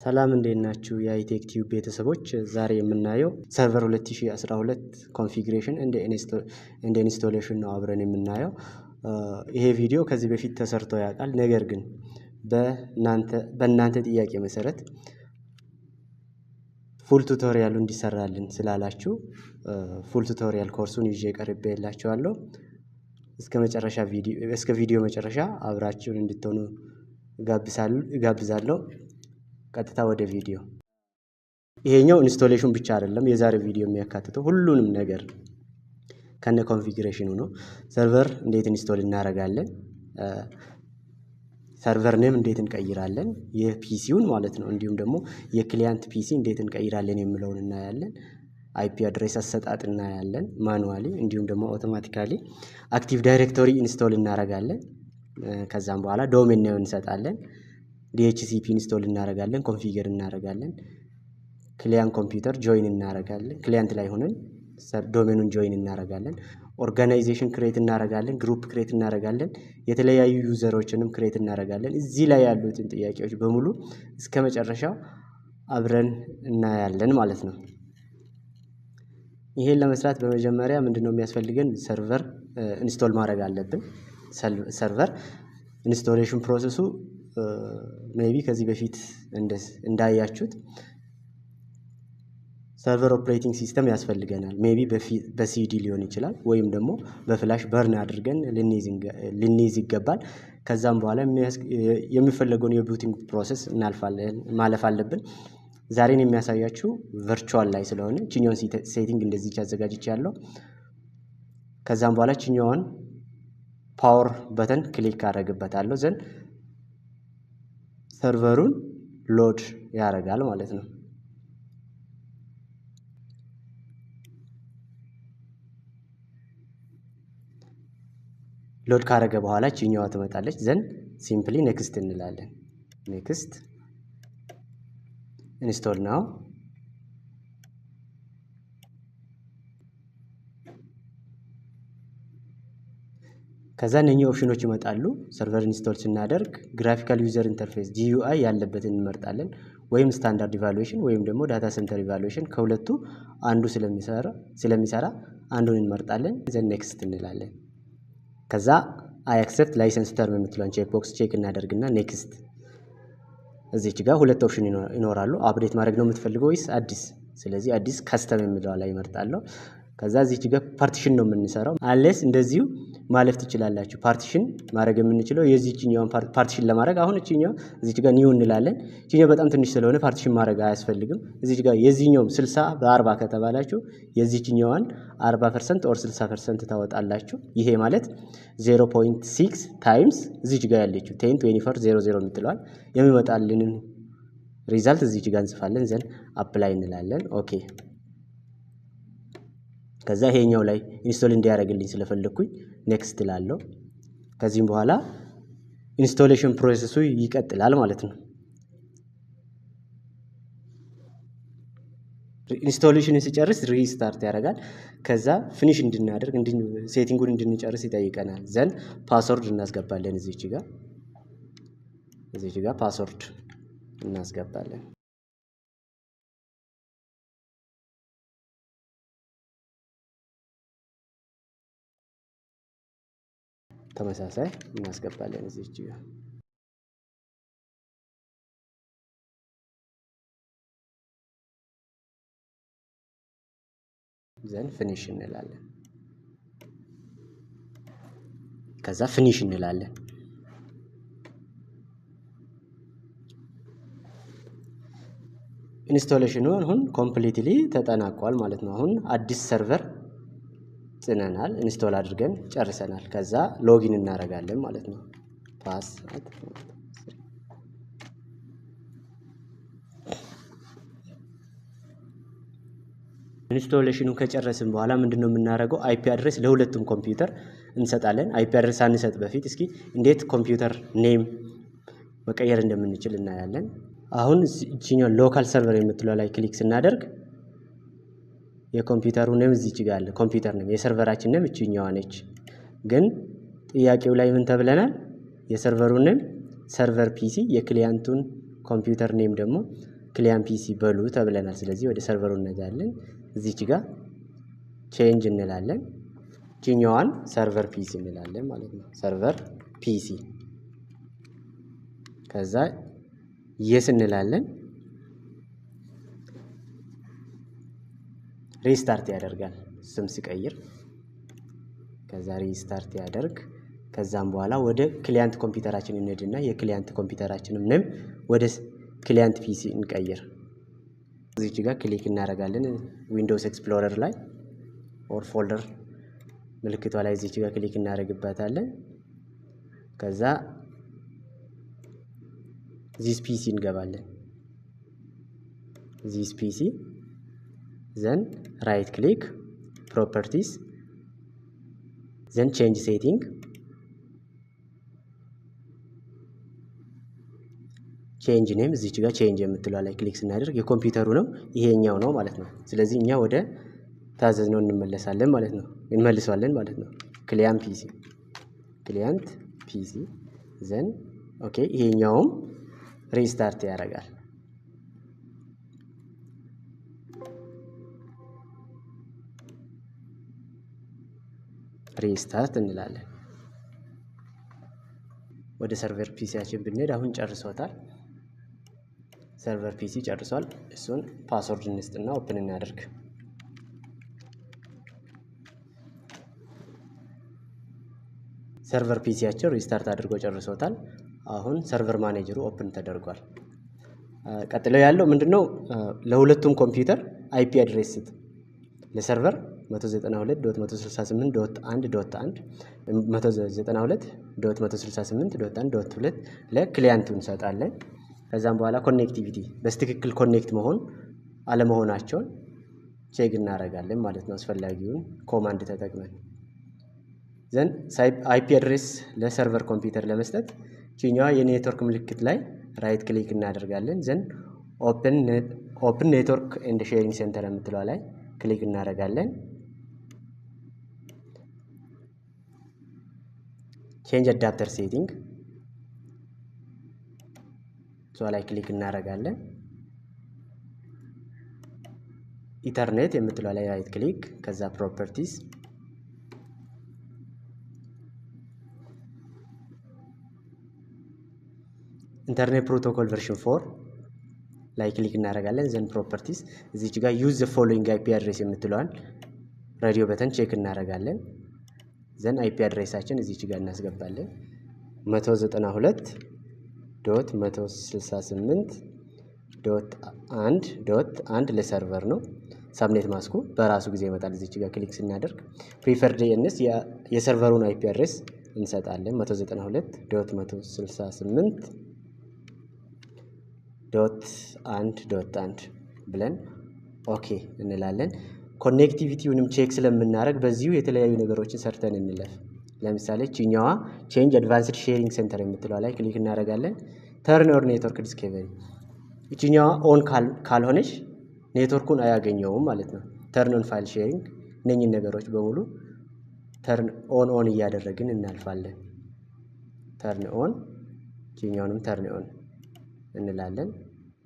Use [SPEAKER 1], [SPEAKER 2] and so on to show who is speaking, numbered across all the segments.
[SPEAKER 1] ሰላም እንዴት ናችሁ? የአይቴክ ቲዩብ ቤተሰቦች፣ ዛሬ የምናየው server 2012 configuration and installation ነው አብረን የምናየው። ይሄ ቪዲዮ ከዚህ በፊት ተሰርቶ ያውቃል። ነገር ግን በእናንተ ጥያቄ መሰረት full tutorial ኡ እንዲሰራልን ስላላችሁ full tutorial ኮርሱን ይዤ ቀርቤላችኋለሁ። እስከ ቪዲዮ መጨረሻ አብራችሁን እንድትሆኑ እጋብዛለሁ። ቀጥታ ወደ ቪዲዮ። ይሄኛው installation ብቻ አይደለም፣ የዛሬው ቪዲዮ የሚያካትተው ሁሉንም ነገር ከነ configuration ኑ ነው። Server እንዴት install እናደርጋለን፣ server name እንዴት እንቀይራለን፣ የ PC ውን ማለት ነው። እንዲሁም ደግሞ የ client PC እንዴት እንቀይራለን የሚለውን እናያለን። IP address አሰጣጥ እናያለን manually፣ እንዲሁም ደግሞ automatically። Active Directory install እናደርጋለን። ከዛም በኋላ domain name እንሰጣለን። DHCP install እናደርጋለን፣ configure እናደርጋለን። Client computer join እናደርጋለን። Client ላይ ሆነን domain ኑን join እናደርጋለን። Organization create እናደርጋለን። Group create እናደርጋለን። የተለያዩ user ኦችንም create እናደርጋለን። እዚህ ላይ ያሉትን ጥያቄዎች በሙሉ እስከ መጨረሻው አብረን እናያለን ማለት ነው። ይሄን ለመስራት በመጀመሪያ ምንድነው የሚያስፈልገን? Server install ማድረግ አለብን። Server installation process ኡ maybe ከዚህ በፊት እንዳያችሁት server operating system ያስፈልገናል። Maybe በ CD ሊሆን ይችላል ወይም ደግሞ በ flash burn አድርገን ልንይዝ ይገባል። ከዛም በኋላ የሚፈለገውን የ booting process እናልፋለን ማለፍ አለብን። ዛሬን የሚያሳያችሁ virtual ላይ ስለሆነ ችኛውን setting እንደዚህ አዘጋጅቻለሁ። ከዛም በኋላ ችኛዋን power button click አደርግበታለሁ፣ then server ኡን load ያደርጋል ማለት ነው። Load ካደረገ በኋላ ችኛዋ ትመጣለች። Then simply next እንላለን። Next፣ install now። ከዛ እነኚህ option ኖች ይመጣሉ። Server install ስናደርግ graphical user interface GUI ያለበትን እንመርጣለን። ወይም standard evaluation ወይም ደግሞ data center evaluation፣ ከሁለቱ አንዱ ስለሚሰራ አንዱን እንመርጣለን። Then next እንላለን። ከዛ I accept license term የምትለውን check box check እናደርግና next። እዚች ጋር ሁለት option ይኖራሉ። Update ማድረግ ነው የምትፈልገው ወይስ አዲስ? ስለዚህ አዲስ custom የሚለው ላይ እመርጣለሁ። ከዛ እዚች ጋር partition ነው የምንሰራው። Unless እንደዚሁ ማለፍ ትችላላችሁ። Partition ማድረግ የምንችለው የዚህኛውን partition ለማድረግ አሁን እቺኛው እዚች ጋር new እንላለን። እቺኛው በጣም ትንሽ ስለሆነ partition ማድረግ አያስፈልግም። እዚች ጋር የዚህኛውም 60 በ40 ከተባላችሁ የዚህኛዋን 40% or 60% ታወጣላችሁ። ይሄ ማለት 0.6 times እዚች ጋር ያለችው 10 24 00 የምትለዋል የሚመጣልንን result እዚች ጋር እንጽፋለን። Then apply እንላለን። Okay፣ ከዛ ይሄኛው ላይ install እንዲያደርግልኝ ስለፈለግኩኝ next እላለሁ። ከዚህም በኋላ installation process ኡ ይቀጥላል ማለት ነው። Installation ን ሲጨርስ restart ያደርጋል። ከዛ finish እንድናደርግ setting ኡን እንድንጨርስ ይጠይቀናል። Then password እናስገባለን። እዚች ጋር password እናስገባለን። ተመሳሳይ እናስገባለን እዚች ጋር፣ then finish እንላለን። ከዛ finish እንላለን። Installation ኑ አሁን completely ተጠናቋል ማለት ነው። አሁን አዲስ server ጭነናል፣ install አድርገን ጨርሰናል። ከዛ login እናደርጋለን ማለት ነው። Pass። Installation ኑን ከጨረስን በኋላ ምንድን ነው የምናደርገው? IP address ለሁለቱም ኮምፒውተር እንሰጣለን። IP address ሳንሰጥ በፊት እስኪ እንዴት computer name መቀየር እንደምንችል እናያለን። አሁን እቺኛው local server የምትለው ላይ click ስናደርግ የኮምፒውተሩ name እዚች ጋር አለ። Computer name የ server ኣችን name እቺኛዋ ነች። ግን ጥያቄው ላይ ምን ተብለናል? የ server ኡን name server PC፣ የ client ኡን computer name ደግሞ client PC በሉ ተብለናል። ስለዚህ ወደ server ኡ እንሄዳለን። እዚች ጋር change እንላለን። ቺኛዋን server PC እንላለን ማለት ነው። Server PC ከዛ yes እንላለን። Restart ያደርጋል ስም ሲቀይር። ከዛ restart ያደርግ። ከዛም በኋላ ወደ client ኮምፒውተራችን እንሄድና የ client ኮምፒውተራችንም name ወደ client PC እንቀይር። እዚች ጋር click እናደርጋለን Windows Explorer ላይ or folder ምልክቷ ላይ እዚች ጋር click እናደርግበታለን። ከዛ This PC እንገባለን። This PC then right click properties then change setting change name እዚች ጋር change የምትለዋ ላይ click ስናደርግ የኮምፒውተሩ ነው ይሄኛው ነው ማለት ነው። ስለዚህ እኛ ወደ ታዘዝነው እንመለሳለን ማለት ነው፣ እንመልሰዋለን ማለት ነው። Client PC client PC then okay፣ ይሄኛውም restart ያደርጋል። Restart እንላለን። ወደ server PC ያችን ብንሄድ አሁን ጨርሶታል። Server PC ጨርሷል። እሱን password እንስጥና open እናደርግ። Server PC ያችን restart አድርጎ ጨርሶታል። አሁን server manager ኡ open ተደርጓል። ቀጥሎ ያለው ምንድነው? ለሁለቱም ኮምፒውተር IP address ስጥ። ለ server 192.168.1.1 192.168.1.2 ለ client ኡ እንሰጣለን። ከዛም በኋላ connectivity በትክክል connect መሆን አለመሆናቸውን check እናደርጋለን ማለት ነው፣ አስፈላጊውን command ተጠቅመን። Then IP address ለ server ኮምፒውተር ለመስጠት ቺኛዋ የኔትወርክ ምልክት ላይ right click እናደርጋለን። Then open network and sharing center የምትለዋ ላይ click እናደርጋለን። Change adapter setting እሷ ላይ click እናደርጋለን። Ethernet የምትለዋ ላይ right click ከዛ properties Internet Protocol version 4 ላይ click እናደርጋለን። Then properties እዚች ጋር use the following IP address የምትለዋን radio button check እናደርጋለን። Then IP address ኣችን እዚች ጋር እናስገባለን። 192.168.1.1 ለ server ነው። Subnet mask ኡ በራሱ ጊዜ ይመጣል። እዚች ጋር click ስናደርግ preferred DNS የ server ኡን IP address እንሰጣለን። 192.168.1.1 ብለን okay እንላለን። Connectivity ውንም check ስለምናደርግ በዚሁ የተለያዩ ነገሮችን ሰርተን እንለፍ። ለምሳሌ ቺኛዋ change advanced sharing center የምትለዋ ላይ click እናደርጋለን። Turn on network discovery እቺኛዋ on ካልሆነች ኔትወርኩን አያገኘውም ማለት ነው። Turn on file sharing እነኝን ነገሮች በሙሉ turn on on እያደረግን እናልፋለን። Turn on ቺኛውንም turn on እንላለን።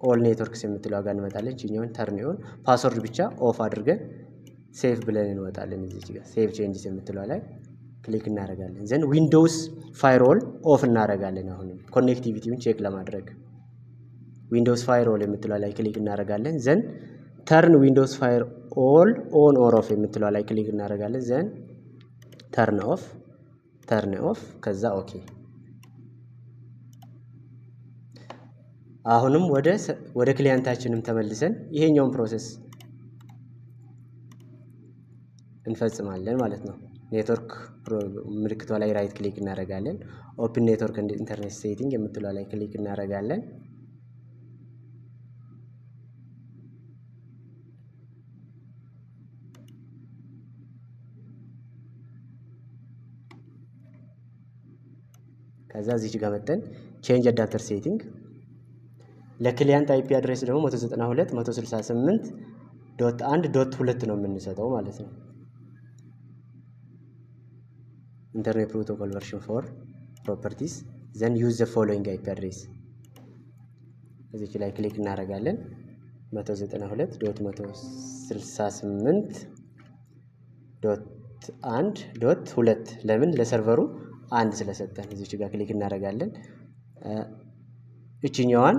[SPEAKER 1] All networks የምትለዋ ጋር እንመጣለን። ቺኛውን turn on password ብቻ off አድርገን save ብለን እንወጣለን። እዚች ጋር save changes የምትለዋ ላይ click እናደርጋለን። Then Windows firewall off እናደርጋለን። አሁንም connectivity ውን check ለማድረግ Windows firewall የምትለዋ ላይ click እናደርጋለን። Then turn Windows firewall on or off የምትለዋ ላይ click እናደርጋለን። Then turn off turn off ከዛ okay። አሁንም ወደ client ኣችንም ተመልሰን ይሄኛውን process እንፈጽማለን ማለት ነው። ኔትወርክ ምልክቷ ላይ right click እናደርጋለን። Open network and internet setting የምትለዋ ላይ click እናደርጋለን። ከዛ እዚች ጋር መጥተን change adapter setting ለ client IP address ደግሞ 192.168.1.2 ነው የምንሰጠው ማለት ነው። Internet Protocol version 4 properties then use the following IP address እዚች ላይ click እናደርጋለን። 192.168.1.2 ለምን ለ server ኡ አንድ ስለሰጠን እዚች ጋር click እናደርጋለን። እችኛዋን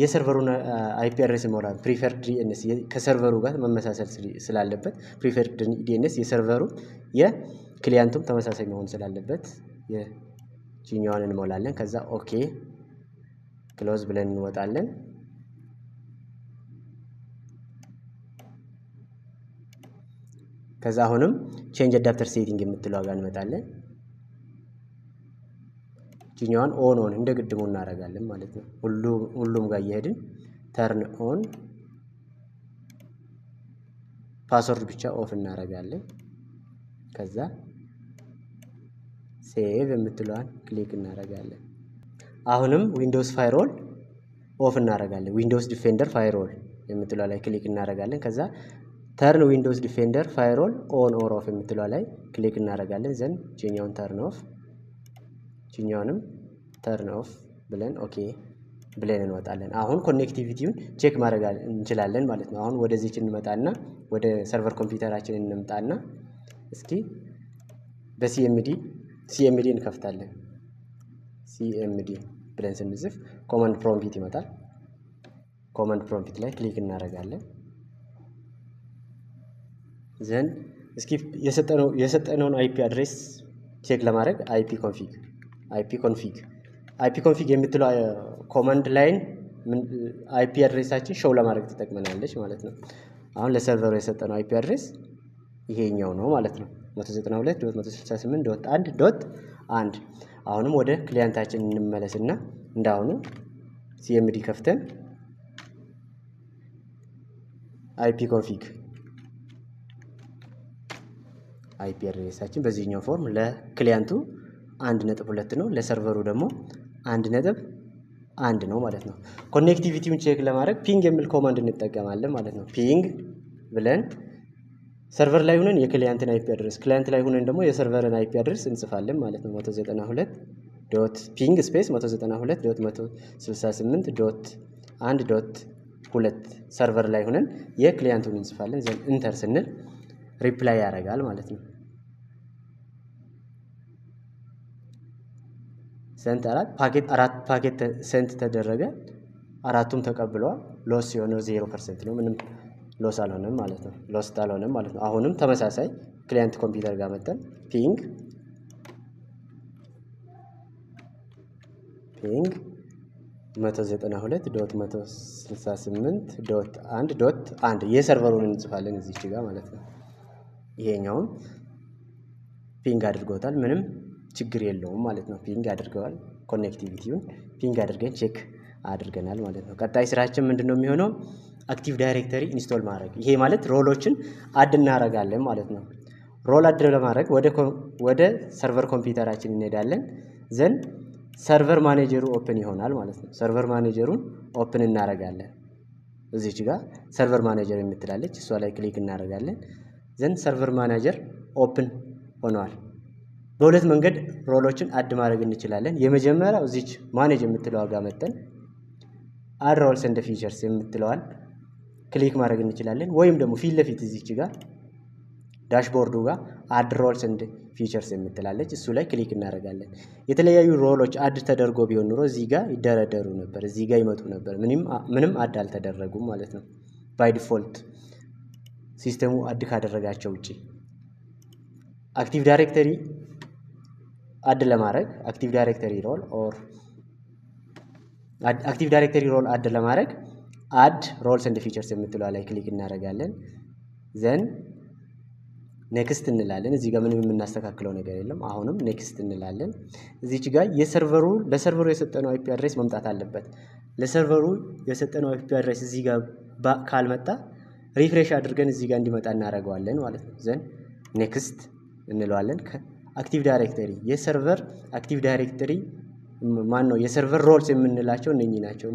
[SPEAKER 1] የ server ኡን IP address ይሞላል። Preferred DNS ከ server ኡ ጋር መመሳሰል ስላለበት preferred DNS የ server ኡ የ client ኡም ተመሳሳይ መሆን ስላለበት የችኛዋን እንሞላለን። ከዛ okay close ብለን እንወጣለን። ከዛ አሁንም change adapter setting የምትለዋ ጋር እንመጣለን። እችኛዋን on on እንደ ቅድሙ እናደርጋለን ማለት ነው። ሁሉም ጋር እየሄድን turn on password ብቻ off እናደርጋለን። ከዛ save የምትለዋን click እናደርጋለን። አሁንም Windows firewall off እናደርጋለን። Windows Defender Firewall የምትለዋ ላይ click እናደርጋለን። ከዛ turn Windows Defender Firewall on or off የምትለዋ ላይ click እናደርጋለን። Then ችኛውን turn off ችኛውንም turn off ብለን okay ብለን እንወጣለን። አሁን connectivity ውን check ማድረግ እንችላለን ማለት ነው። አሁን ወደዚች እንመጣና ወደ server ኮምፒውተራችን እንምጣና እስኪ በ CMD CMD እንከፍታለን። CMD ብለን ስንጽፍ command prompt ይመጣል። Command prompt ላይ click እናደርጋለን። Then እስኪ የሰጠነውን IP address check ለማድረግ IP config IP config IP config የምትለው command line IP address ኣችን show ለማድረግ ትጠቅመናለች ማለት ነው። አሁን ለ server ኡ የሰጠነው IP address ይሄኛው ነው ማለት ነው። 192.168.1.1። አሁንም ወደ client ኣችን እንመለስና እንዳሁኑ CMD ከፍተን IP config IP address ኣችን በዚህኛው form ለ client ኡ 1.2 ነው፣ ለ server ኡ ደግሞ 1.1 ነው ማለት ነው። Connectivity ውን check ለማድረግ ping የሚል command እንጠቀማለን ማለት ነው። Ping ብለን server ላይ ሆነን የ client ን IP address፣ client ላይ ሆነን ደግሞ የ server ን IP address እንጽፋለን ማለት ነው። 192 dot ping space 192.168.1.2 server ላይ ሆነን የ client ኡን እንጽፋለን። Then enter ስንል reply ያደርጋል ማለት ነው። Sent አራት ፓኬት አራት ፓኬት sent ተደረገ። አራቱም ተቀብለዋል። Loss የሆነው 0% ነው። ምንም loss አልሆነም ማለት ነው። Lost አልሆነም ማለት ነው። አሁንም ተመሳሳይ client ኮምፒውተር ጋር መጠን ping 192.168.1.1 የ server ኡን እንጽፋለን እዚች ጋር ማለት ነው። ይሄኛውም ping አድርጎታል። ምንም ችግር የለውም ማለት ነው። Ping አድርገዋል። Connectivity ውን ping አድርገን check አድርገናል ማለት ነው። ቀጣይ ስራችን ምንድነው የሚሆነው? Active Directory install ማድረግ። ይሄ ማለት role ኦችን add እናደርጋለን ማለት ነው። Role add ለማድረግ ወደ server ኮምፒውተራችን እንሄዳለን። Then server manager ኡ open ይሆናል ማለት ነው። Server manager ኡን open እናደርጋለን። እዚች ጋር server manager የምትላለች እሷ ላይ click እናደርጋለን። Then server manager open ሆኗል። በሁለት መንገድ role ኦችን add ማድረግ እንችላለን። የመጀመሪያው እዚች manage የምትለዋ ጋር መጠን add roles and features የምትለዋን click ማድረግ እንችላለን። ወይም ደግሞ ፊት ለፊት እዚች ጋር dashboard ኡ ጋር add roles and features የምትላለች እሱ ላይ click እናደርጋለን። የተለያዩ role ኦች add ተደርጎ ቢሆን ኑሮ እዚህ ጋር ይደረደሩ ነበር፣ እዚህ ጋር ይመጡ ነበር። ምንም add አልተደረጉም ማለት ነው። By default system ኡ add ካደረጋቸው ውጪ Active Directory add ለማድረግ Active Directory role or Active Directory role add ለማድረግ add roles and features የምትለዋ ላይ click እናደርጋለን። Then next እንላለን። እዚህ ጋር ምንም የምናስተካክለው ነገር የለም። አሁንም next እንላለን። እዚች ጋር የ server ኡ ለ server ኡ የሰጠነው IP address መምጣት አለበት። ለ server ኡ የሰጠነው IP address እዚህ ጋር ካልመጣ refresh አድርገን እዚህ ጋር እንዲመጣ እናደርገዋለን ማለት ነው። Then next እንለዋለን። Active Directory የ server Active Directory ማን ነው? የ server roles የምንላቸው እነኚህ ናቸው።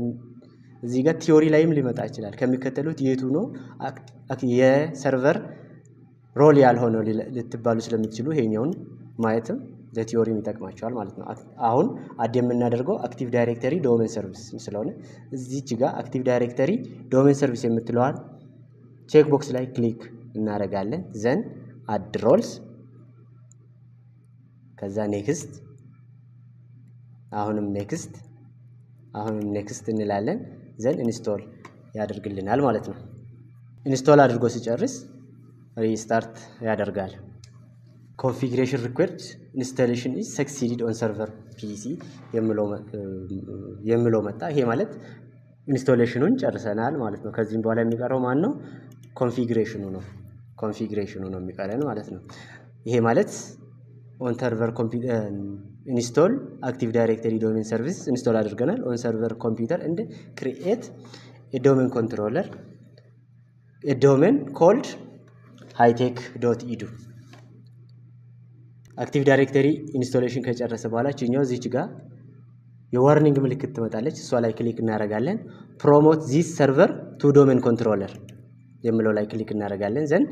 [SPEAKER 1] እዚህ ጋር theory ላይም ሊመጣ ይችላል። ከሚከተሉት የቱ ነው የ server role ያልሆነው ልትባሉ ስለምትችሉ ይሄኛውን ማየትም ለ theory ም ይጠቅማቸዋል ማለት ነው። አሁን add የምናደርገው Active Directory Domain Service ስለሆነ እዚች ጋር Active Directory Domain Service የምትለዋን check box ላይ click እናደርጋለን። Then add roles፣ ከዛ next፣ አሁንም next፣ አሁንም next እንላለን። Then install ያደርግልናል ማለት ነው። Install አድርጎ ሲጨርስ restart ያደርጋል። Configuration required installation is succeeded on server PC የሚለው መጣ። ይሄ ማለት installation ኑን ጨርሰናል ማለት ነው። ከዚህም በኋላ የሚቀረው ማን ነው? Configuration ኑ ነው። Configuration ኑ ነው የሚቀረን ማለት ነው። ይሄ ማለት on server install Active Directory Domain Service install አድርገናል። On server computer and create domain controller, domain called hitech.edu። Active Directory installation ከጨረሰ በኋላ ችኛው እዚች ጋር የ warning ምልክት ትመጣለች። እሷ ላይ click እናደርጋለን። Promote this server to domain controller የሚለው ላይ click እናደርጋለን። Then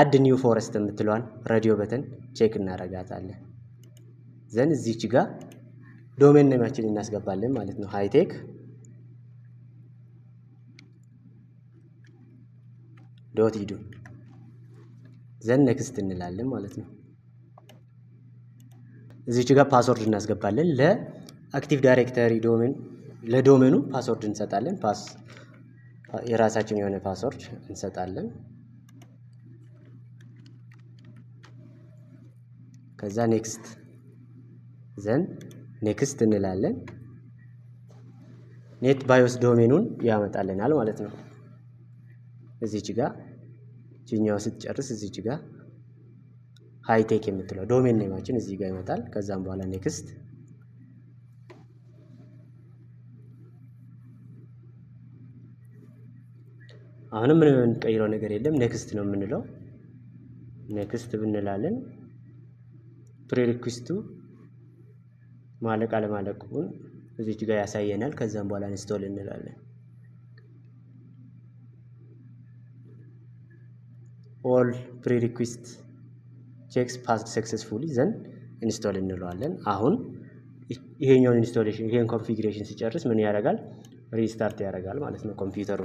[SPEAKER 1] add new first የምትለዋን radio button check እናደርጋታለን። Then እዚች ጋር domain name ኣችን እናስገባለን ማለት ነው። hitech.edu፣ then next እንላለን ማለት ነው። እዚች ጋር password እናስገባለን። ለ Active Directory domain ለ domain ኑ password እንሰጣለን። የራሳችን የሆነ password እንሰጣለን። ከዛ next፣ then next እንላለን። NetBIOS domain ኑን ያመጣልናል ማለት ነው። እዚች ጋር ችኛዋ ስትጨርስ እዚች ጋር ሃይቴክ የምትለው domain name ኣችን እዚህ ጋር ይመጣል። ከዛም በኋላ next። አሁንም ምንም የምንቀይረው ነገር የለም። Next ነው የምንለው። Next ብንላለን። Prerequisite ኡ ማለቅ አለማለቁን እዚች ጋር ያሳየናል። ከዛም በኋላ install እንላለን። All prerequisite checks passed successfully፣ then install እንለዋለን። አሁን ይሄኛውን installation ይሄን configuration ሲጨርስ ምን ያደርጋል? Restart ያደርጋል ማለት ነው ኮምፒውተሩ።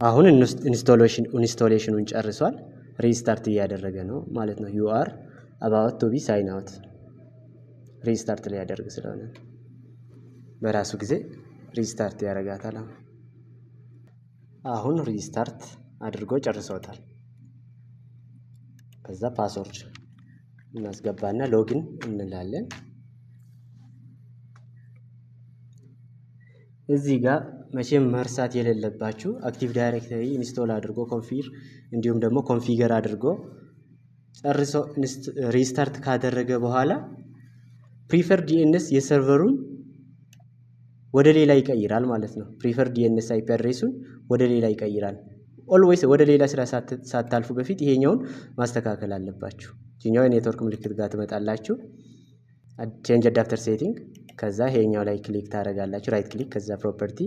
[SPEAKER 1] አሁን installation ኑን ጨርሷል። Restart እያደረገ ነው ማለት ነው። You are about to be sign out፣ restart ሊያደርግ ስለሆነ በራሱ ጊዜ restart ያደርጋታል። አሁን restart አድርጎ ጨርሶታል። ከዛ password እናስገባና login እንላለን። እዚህ ጋር መቼም መርሳት የሌለባችሁ Active Directory install አድርጎ config እንዲሁም ደግሞ configure አድርጎ ጨርሶ restart ካደረገ በኋላ prefer DNS የ server ኡን ወደ ሌላ ይቀይራል ማለት ነው። Prefer DNS IP address ኡን ወደ ሌላ ይቀይራል። Always ወደ ሌላ ስራ ሳታልፉ በፊት ይሄኛውን ማስተካከል አለባችሁ። ይሄኛው የኔትወርክ ምልክት ጋር ትመጣላችሁ። Change adapter setting፣ ከዛ ይሄኛው ላይ click ታደርጋላችሁ። Right click፣ ከዛ property፣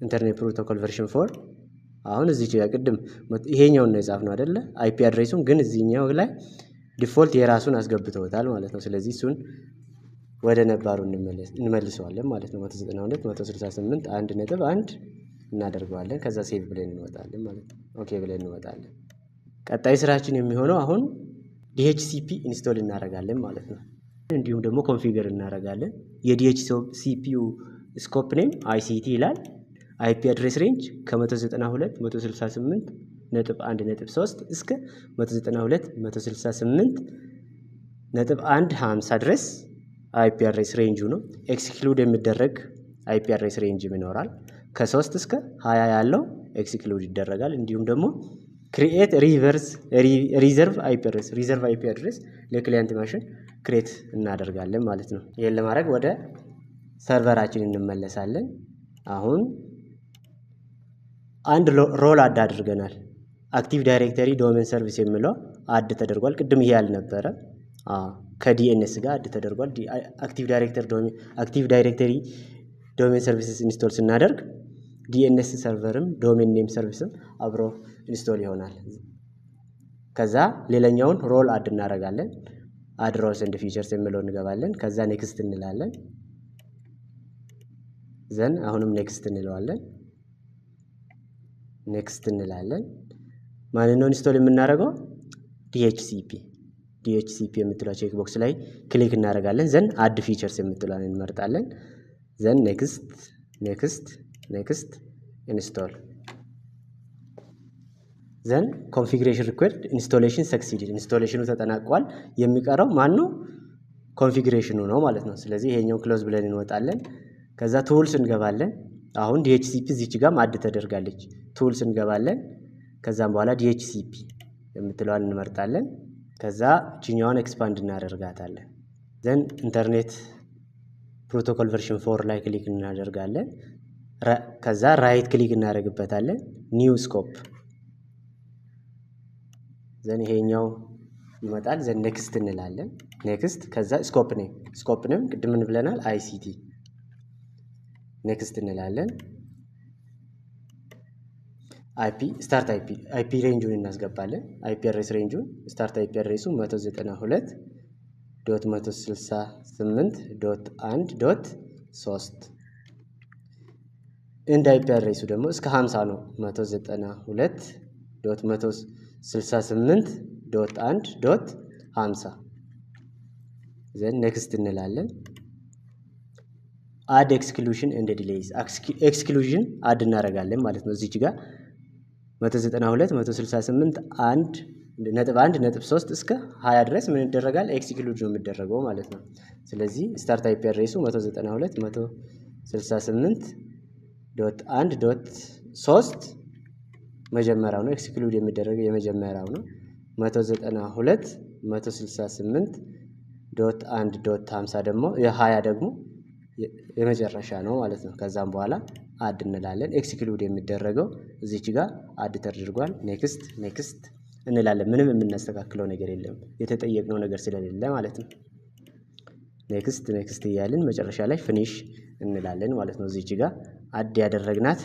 [SPEAKER 1] Internet Protocol version 4። አሁን እዚህ ጋር ቅድም ይሄኛውን ነው የጻፍነው አይደለ? IP address ኡን ግን እዚህኛው ላይ default የራሱን አስገብተውታል ማለት ነው። ስለዚህ እሱን ወደ ነባሩ እንመልሰዋለን ማለት ነው። 192 168 1.1 እናደርገዋለን። ከዛ save ብለን እንወጣለን ማለት ነው። Okay ብለን እንወጣለን። ቀጣይ ስራችን የሚሆነው አሁን DHCP install እናደርጋለን ማለት ነው። እንዲሁም ደግሞ configure እናደርጋለን። የ DHCP ው scope name ICT ይላል። IP address range ከ192 168.1.3 እስከ 192 168.1.50 ድረስ IP address range ኡ ነው። Exclude የሚደረግ IP address range ይኖራል። ከ3 እስከ 20 ያለው exclude ይደረጋል። እንዲሁም ደግሞ create reverse reserve IP address፣ reserve IP address ለ client machine create እናደርጋለን ማለት ነው። ይሄን ለማድረግ ወደ server ኣችን እንመለሳለን። አሁን አንድ role add አድርገናል። Active Directory Domain Service የሚለው add ተደርጓል። ቅድም ይሄ አልነበረ። ከ DNS ጋር add ተደርጓል። Active Directory Domain services install ስናደርግ DNS server ም domain name service ም አብሮ install ይሆናል። ከዛ ሌላኛውን role add እናደርጋለን። Add roles and features የሚለው እንገባለን። ከዛ next እንላለን። Then አሁንም next እንለዋለን። Next እንላለን። ማንን ነው install የምናደርገው? DHCP። DHCP የምትለው check box ላይ click እናደርጋለን። Then add features የምትለዋን እንመርጣለን። Then next, next, next, install. Then configuration required, installation succeeded። Installation ኑ ተጠናቋል። የሚቀረው ማን ነው? Configuration ኑ ነው ማለት ነው። ስለዚህ ይሄኛው close ብለን እንወጣለን። ከዛ tools እንገባለን። አሁን DHCP እዚች ጋር add ተደርጋለች። Tools እንገባለን። ከዛም በኋላ DHCP የምትለዋን እንመርጣለን። ከዛ ችኛዋን expand እናደርጋታለን። Then internet protocol version 4 ላይ click እናደርጋለን። ከዛ right click እናደርግበታለን። New scope. Then ይሄኛው ይመጣል። Then next እንላለን። Next። ከዛ scope name። Scope name ቅድም ምን ብለናል? ICT። Next እንላለን። IP start IP፣ IP range ኡን እናስገባለን። IP address range ኡን፣ start IP address ኡ 192.168.1.3። End IP address ኡ ደግሞ እስከ 50 ነው። 192.168.1.50። Then next እንላለን። Add exclusion and delays። Exclusion add እናደርጋለን ማለት ነው። እዚች ጋር 192 168 1 ነጥብ 1 ነጥብ 3 እስከ 20 ድረስ ምን ይደረጋል? Exclude ነው የሚደረገው ማለት ነው። ስለዚህ start IP address ኡ 192 168.1.3 መጀመሪያው ነው። Exclude የሚደረገው የመጀመሪያው ነው። 192 168.1.50 ደግሞ የ20 ደግሞ የመጨረሻ ነው ማለት ነው። ከዛም በኋላ add እንላለን። Exclude የሚደረገው እዚች ጋር add ተደርጓል። Next, next እንላለን። ምንም የምናስተካክለው ነገር የለም፣ የተጠየቅነው ነገር ስለሌለ ማለት ነው። Next, next እያልን መጨረሻ ላይ finish እንላለን ማለት ነው። እዚች ጋር add ያደረግናት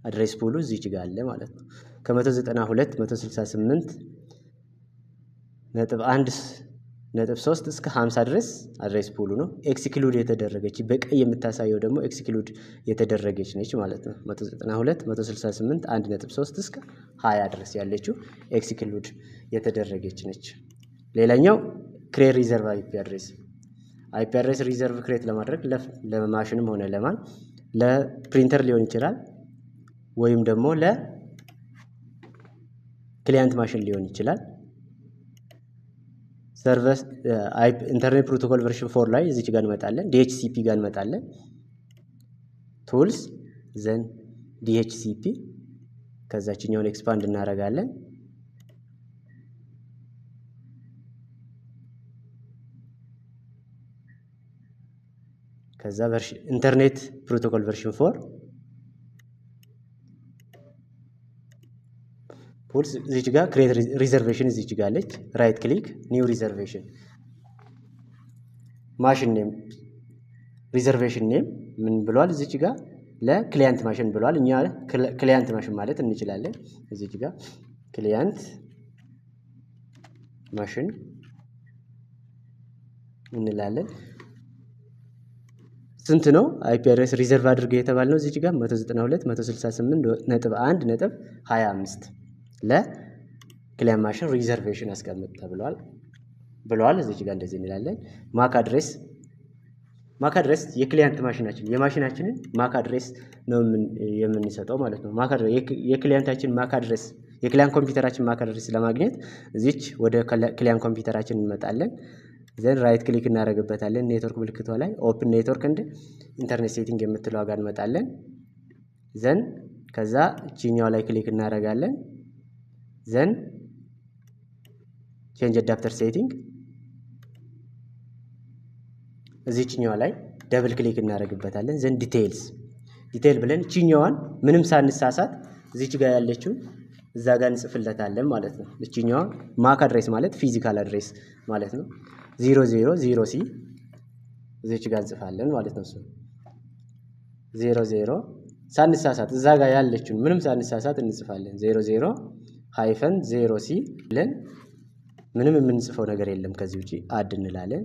[SPEAKER 1] address pool ኡ እዚች ጋር አለ ማለት ነው። ከ192 168 ነጥብ 1 ነጥብ 3 እስከ 50 ድረስ address pool ኡ ነው። Exclude የተደረገች በቀይ የምታሳየው ደግሞ exclude የተደረገች ነች ማለት ነው። 192 168 1 ነጥብ 3 እስከ 20 ድረስ ያለችው exclude የተደረገች ነች። ሌላኛው create reserve IP address። IP address reserve create ለማድረግ ለማሽንም ሆነ ለማን፣ ለፕሪንተር ሊሆን ይችላል ወይም ደግሞ ለ client machine ሊሆን ይችላል። Service internet protocol version 4 ላይ እዚች ጋር እንመጣለን። DHCP ጋር እንመጣለን። Tools, then DHCP። ከዛችኛውን expand እናደርጋለን። ከዛ internet protocol version 4 pools እዚች ጋር create reservation እዚች ጋር አለች። Right click, new reservation, machine name። Reservation name ምን ብሏል? እዚች ጋር ለ client machine ብሏል። እኛ client machine ማለት እንችላለን። እዚች ጋር client machine እንላለን። ስንት ነው IP address reserve አድርገው የተባልነው? እዚች ጋር 192 168.1 ነጥብ 25 ለ client machine reservation አስቀምጥ ተብሏል ብለዋል። እዚች ጋር እንደዚህ እንላለን። MAC address። MAC address የ client ማሽናችን፣ የማሽናችንን MAC address ነው የምንሰጠው ማለት ነው። MAC address የ client ኣችን MAC address፣ የ client ኮምፒውተራችን MAC address ለማግኘት እዚች ወደ client ኮምፒውተራችን እንመጣለን። Then right click እናደርግበታለን። ኔትወርክ ምልክቷ ላይ open network and internet setting የምትለዋ ጋር እንመጣለን። Then ከዛ እቺኛው ላይ click እናደርጋለን። Then change adapter setting፣ እዚችኛዋ ላይ double click እናደርግበታለን። Then details፣ detail ብለን እቺኛዋን ምንም ሳንሳሳት እዚች ጋር ያለችውን እዛ ጋር እንጽፍለታለን ማለት ነው። እቺኛዋ MAC address ማለት physical address ማለት ነው። 0 0 0 C እዚች ጋር እንጽፋለን ማለት ነው። እሱ 00 ሳንሳሳት እዛ ጋር ያለችውን ምንም ሳንሳሳት እንጽፋለን። 00-0C ብለን ምንም የምንጽፈው ነገር የለም ከዚህ ውጪ add እንላለን።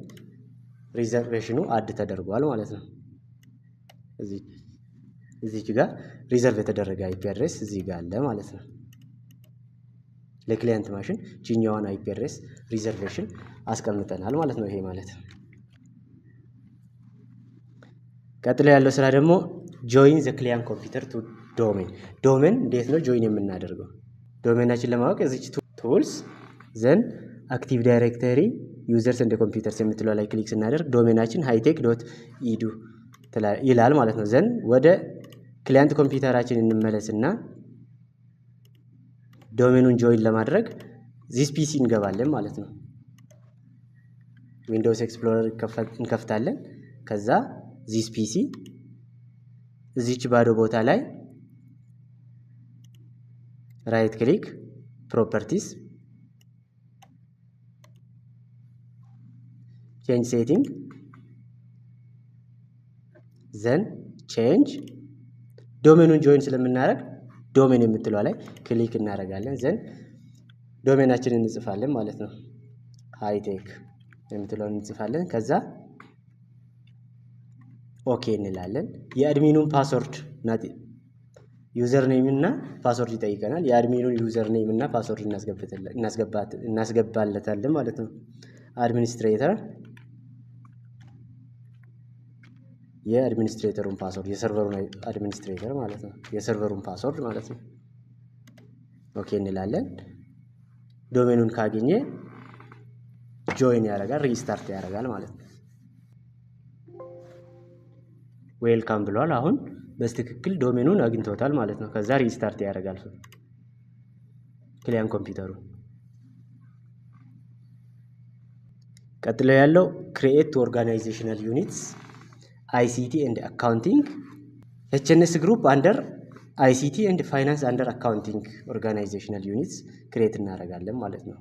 [SPEAKER 1] Reservation ኑ add ተደርጓል ማለት ነው። እዚች ጋር reserve የተደረገ IP address እዚህ ጋር አለ ማለት ነው። ለ client machine ቺኛዋን IP address reservation አስቀምጠናል ማለት ነው። ይሄ ማለት ቀጥሎ ያለው ስራ ደግሞ join the client computer to domain። Domain እንዴት ነው join የምናደርገው? Domain ኣችን ለማወቅ እዚች tools then Active Directory users and computers የምትለው ላይ click ስናደርግ domain ኣችን hitech.edu ይላል ማለት ነው። Then ወደ client ኮምፒውተራችን እንመለስና domain ኑን join ለማድረግ This PC እንገባለን ማለት ነው። Windows Explorer እንከፍታለን። ከዛ This PC እዚች ባዶ ቦታ ላይ right click properties change setting then change domain ኑን join ስለምናደርግ domain የምትለዋ ላይ click እናደርጋለን። Then domain ኣችንን እንጽፋለን ማለት ነው። ሃይቴክ የምትለውን እንጽፋለን። ከዛ okay እንላለን። የ admin ኑን password user name እና password ይጠይቀናል። የ admin ኑን user name እና password እናስገባለታለን ማለት ነው። Administrator የአድሚኒስትሬተሩን ፓስወርድ የሰርቨሩን አድሚኒስትሬተር ማለት ነው። የ server ኡን password ማለት ነው። Okay እንላለን። Domain ኑን ካገኘ join ያደርጋል፣ restart ያደርጋል ማለት ነው። Welcome ብሏል። አሁን በትክክል domain ኑን አግኝቶታል ማለት ነው። ከዛ restart ያደርጋል client ኮምፒውተሩ። ቀጥሎ ያለው create organizational units ICT and accounting HNS group under ICT and finance under accounting organizational units create እናደርጋለን ማለት ነው።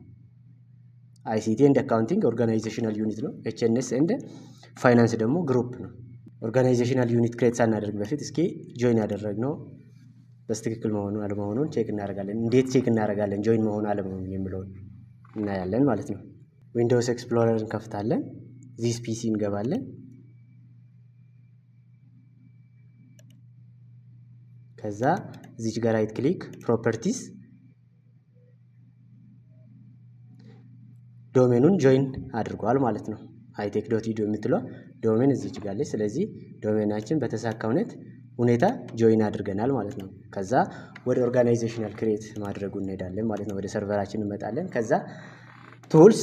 [SPEAKER 1] ICT and accounting organizational unit ነው። HNS and finance ደግሞ group ነው። Organizational unit create ሳናደርግ በፊት እስኪ join ያደረግነው በትክክል መሆኑን አለመሆኑን check እናደርጋለን። እንዴት check እናደርጋለን join መሆኑ አለመሆኑን የሚለውን እናያለን ማለት ነው። Windows Explorer እንከፍታለን። This PC እንገባለን። ከዛ እዚች ጋር right click properties domain ኑን join አድርጓል ማለት ነው። hitech.edu የምትለው domain እዚች ጋር አለች። ስለዚህ domain ኣችን በተሳካ ሁኔታ join አድርገናል ማለት ነው። ከዛ ወደ organizational create ማድረጉ እንሄዳለን ማለት ነው። ወደ server ኣችን እንመጣለን። ከዛ tools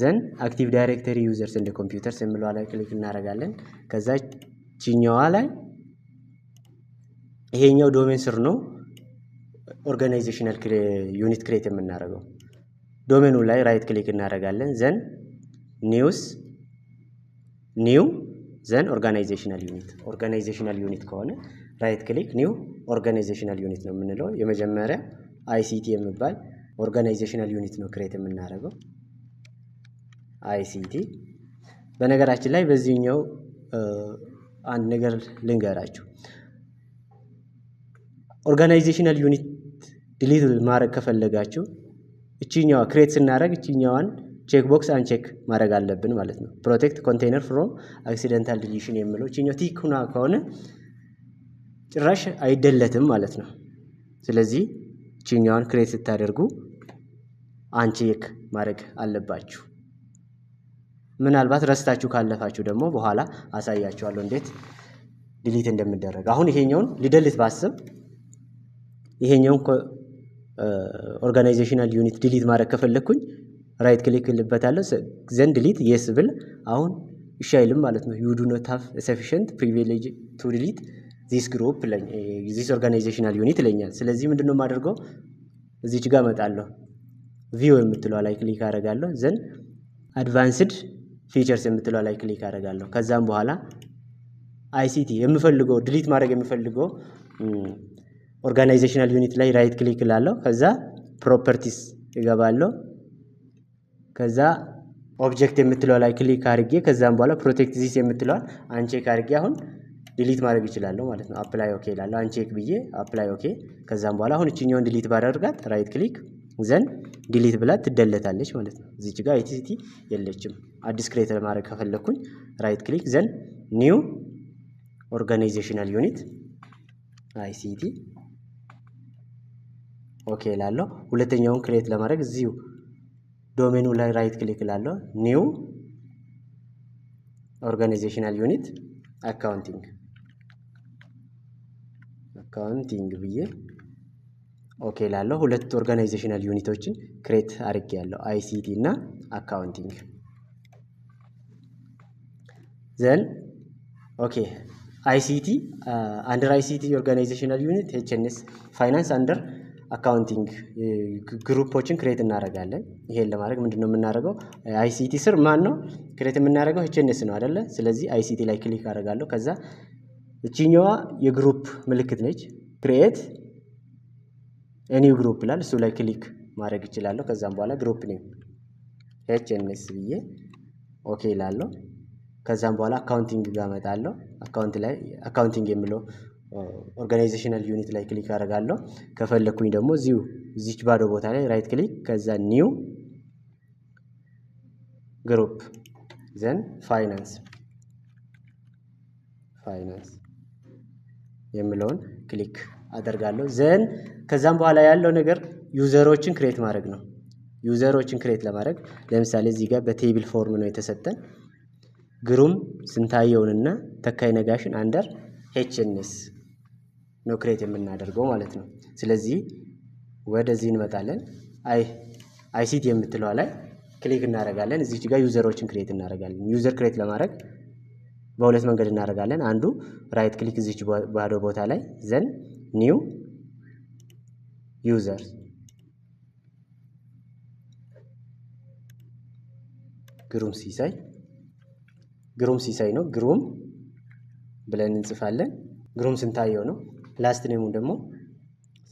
[SPEAKER 1] then Active Directory users and computers የሚለው ላይ click እናደርጋለን። ከዛ ቺኛዋ ላይ ይሄኛው domain ስር ነው organizational unit create የምናደርገው። Domain ኑ ላይ right click እናደርጋለን። Then news new then organizational unit። Organizational unit ከሆነ right click new organizational unit ነው የምንለው። የመጀመሪያ ICT የሚባል organizational unit ነው create የምናደርገው ICT። በነገራችን ላይ በዚህኛው አንድ ነገር ልንገራችሁ። Organizational unit delete ማድረግ ከፈለጋችሁ እቺኛዋ create ስናደርግ እቺኛዋን check box uncheck ማድረግ አለብን ማለት ነው። Protect container from accidental deletion የሚለው እቺኛው tick ሁና ከሆነ ጭራሽ አይደለትም ማለት ነው። ስለዚህ እቺኛዋን create ስታደርጉ uncheck ማድረግ አለባችሁ። ምናልባት ረስታችሁ ካለፋችሁ ደግሞ በኋላ አሳያችኋለሁ እንዴት delete እንደሚደረግ። አሁን ይሄኛውን ል delete ባስብ ይሄኛውን organizational unit delete ማድረግ ከፈለግኩኝ right click እልበታለሁ። Then delete yes ብል አሁን እሺ አይልም ማለት ነው። You do not have sufficient privilege to delete this group this organizational unit ይለኛል። ስለዚህ ምንድነው የማደርገው? እዚች ጋር እመጣለሁ። View የምትለዋ ላይ click አደርጋለሁ። Then advanced features የምትለዋ ላይ click አደርጋለሁ። ከዛም በኋላ ICT የምፈልገው delete ማድረግ የምፈልገው organizational unit ላይ right click እላለሁ። ከዛ properties እገባለሁ። ከዛ object የምትለው ላይ click አድርጌ ከዛም በኋላ protect this የምትለዋን uncheck አድርጌ አሁን Delete ማድረግ እችላለሁ ማለት ነው። Apply okay እላለሁ። Uncheck ብዬ apply okay። ከዛም በኋላ አሁን እቺኛውን delete ባደርጋት right click then delete ብላ ትደለታለች ማለት ነው። እዚች ጋር ICT የለችም። አዲስ create ለማድረግ ከፈለኩኝ right click then new organizational unit ICT okay እላለሁ። ሁለተኛውን create ለማድረግ እዚሁ domain ኑ ላይ right click እላለሁ። New organizational unit accounting ብዬ okay እላለሁ። ሁለት organizational unit ኦችን create አድርጌያለሁ፣ ICT እና accounting። Then okay ICT under ICT organizational unit HNS finance under accounting group ኦችን create እናደርጋለን። ይሄን ለማድረግ ምንድነው የምናደርገው? ICT ስር ማን ነው create የምናደርገው? HNS ነው አይደለ? ስለዚህ ICT ላይ click አደርጋለሁ። ከዛ እቺኛዋ የ group ምልክት ነች። Create new group ይላል። እሱ ላይ click ማድረግ እችላለሁ። ከዛም በኋላ group name HNS ብዬ okay እላለሁ። ከዛም በኋላ accounting ጋር እመጣለሁ። Account ላይ accounting የሚለው organizational unit ላይ click አደርጋለሁ። ከፈለኩኝ ደግሞ እዚሁ እዚች ባዶ ቦታ ላይ right click ከዛ new group then finance የሚለውን click አደርጋለሁ። Then ከዛም በኋላ ያለው ነገር user ኦችን create ማድረግ ነው። User ኦችን create ለማድረግ ለምሳሌ እዚህ ጋር በ table form ነው የተሰጠን። ግሩም ስንታየውንና ተካይ ነጋሽን under HNS ነው create የምናደርገው ማለት ነው። ስለዚህ ወደዚህ እንመጣለን። ICT የምትለዋ ላይ click እናደርጋለን። እዚች ጋር user ኦችን create እናደርጋለን። User create ለማድረግ በሁለት መንገድ እናደርጋለን። አንዱ right click እዚች ባዶ ቦታ ላይ then new user ግሩም ሲሳይ ግሩም ሲሳይ ነው። ግሩም ብለን እንጽፋለን። ግሩም ስንታየው ነው። Last name ኡ ደግሞ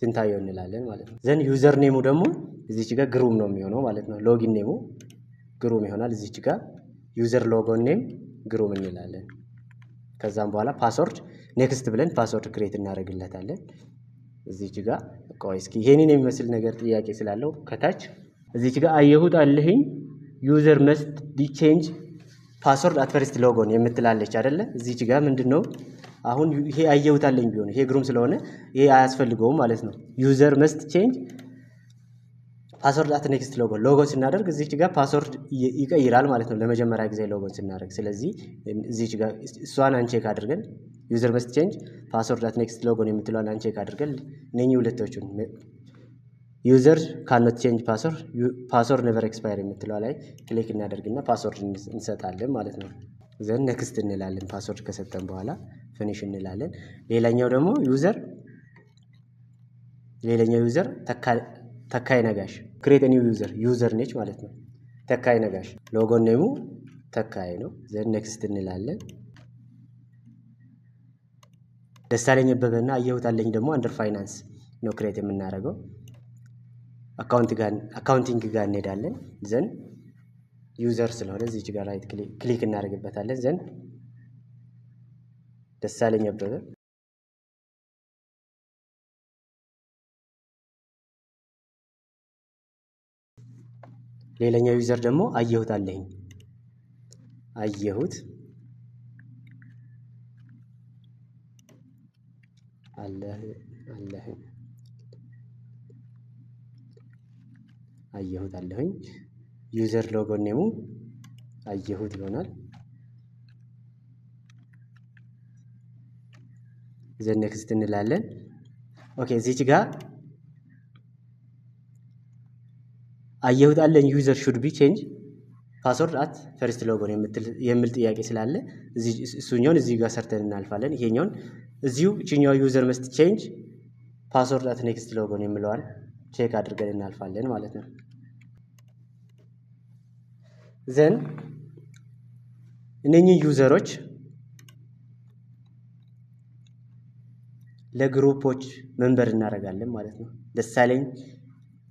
[SPEAKER 1] ስንታየው እንላለን ማለት ነው። Then user name ኡ ደግሞ እዚች ጋር ግሩም ነው የሚሆነው ማለት ነው። Login name ኡ ግሩም ይሆናል። እዚች ጋር user login name ግሩም እንላለን። ከዛም በኋላ password next ብለን password create እናደርግለታለን። እዚች ጋር ቆይ እስኪ ይሄንን የሚመስል ነገር ጥያቄ ስላለው ከታች እዚች ጋር አየሁት አለህኝ user must be change password at first logon የምትላለች አይደለ? እዚች ጋር ምንድነው አሁን ይሄ አየሁት አለኝ ቢሆን ይሄ ግሩም ስለሆነ ይሄ አያስፈልገውም ማለት ነው። User must change password at next logon logon ስናደርግ እዚች ጋር password ይቀይራል ማለት ነው፣ ለመጀመሪያ ጊዜ logon ስናደርግ። ስለዚህ እዚች ጋር እሷን uncheck አድርገን user must change password at next logon የምትለዋን uncheck አድርገን እነኚህ ሁለቶቹን ዩዘር ካኖት ቼንጅ ፓስወርድ ፓስወርድ ኔቨር ኤክስፓየር የምትለዋ ላይ click እናደርግና password እንሰጣለን ማለት ነው። Then next እንላለን። Password ከሰጠን በኋላ finish እንላለን። ሌላኛው ደግሞ user ሌላኛው user ተካይ ነጋሽ create new user user ነች ማለት ነው። ተካይ ነጋሽ login name ኡ ተካይ ነው። Then next እንላለን። ደሳለኝ አበበና አየሁት አለኝ ደግሞ under finance ነው create የምናደርገው። Accounting ጋር እንሄዳለን። Then user ስለሆነ እዚች ጋር right click እናደርግበታለን። Then ደሳለኝ አበበ ሌላኛው user ደግሞ አየሁት አለኝ አየሁት አለህኝ አየሁት አለሁኝ user login name ኡ አየሁት ይሆናል። Then next እንላለን። Okay እዚች ጋር አየሁት አለኝ user should be change password at first logon የሚል ጥያቄ ስላለ እሱኛውን እዚሁ ጋር ሰርተን እናልፋለን። ይሄኛውን እዚሁ እቺኛው user must change password at next logon የሚለዋን check አድርገን እናልፋለን ማለት ነው። Then እነኚህ user ኦች ለ group ኦች member እናደርጋለን ማለት ነው። ደሳለኝ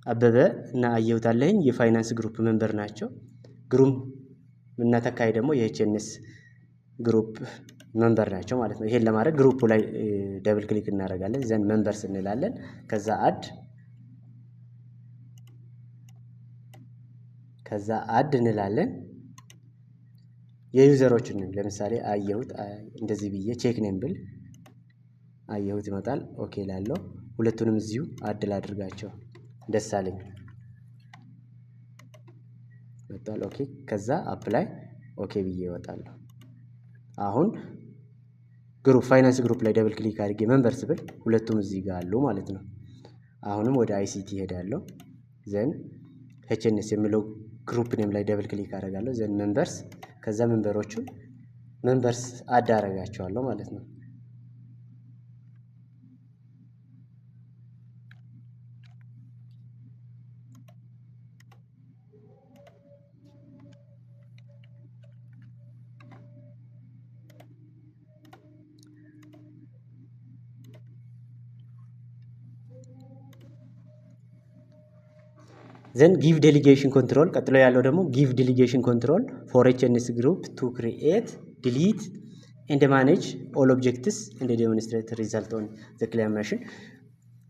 [SPEAKER 1] አበበ እና አየሁት አለኝ የ finance group member ናቸው። ግሩም እና ተካይ ደግሞ የ HNS group Member ናቸው ማለት ነው። ይሄን ለማድረግ group ላይ double click እናደርጋለን። Then members እንላለን። ከዛ add፣ ከዛ add እንላለን። የ user ኦችን ለምሳሌ አየሁት እንደዚህ ብዬ check name ብል አየሁት ይመጣል። Okay ላለው ሁለቱንም እዚሁ add ላድርጋቸው። ደስ አለኝ መጥቷል። Okay፣ ከዛ apply፣ okay ብዬ እወጣለሁ። አሁን group finance group ላይ double click አድርጌ members ብል ሁለቱም እዚህ ጋር አሉ ማለት ነው። አሁንም ወደ ICT እሄዳለሁ። Then HNS የሚለው group name ላይ double click አደርጋለሁ። Then members፣ ከዛ member ኦቹን members add አደርጋቸዋለሁ ማለት ነው። Then give delegation control፣ ቀጥሎ ያለው ደግሞ give delegation control for HNS group to create, delete and manage all objects and demonstrate result on the client machine።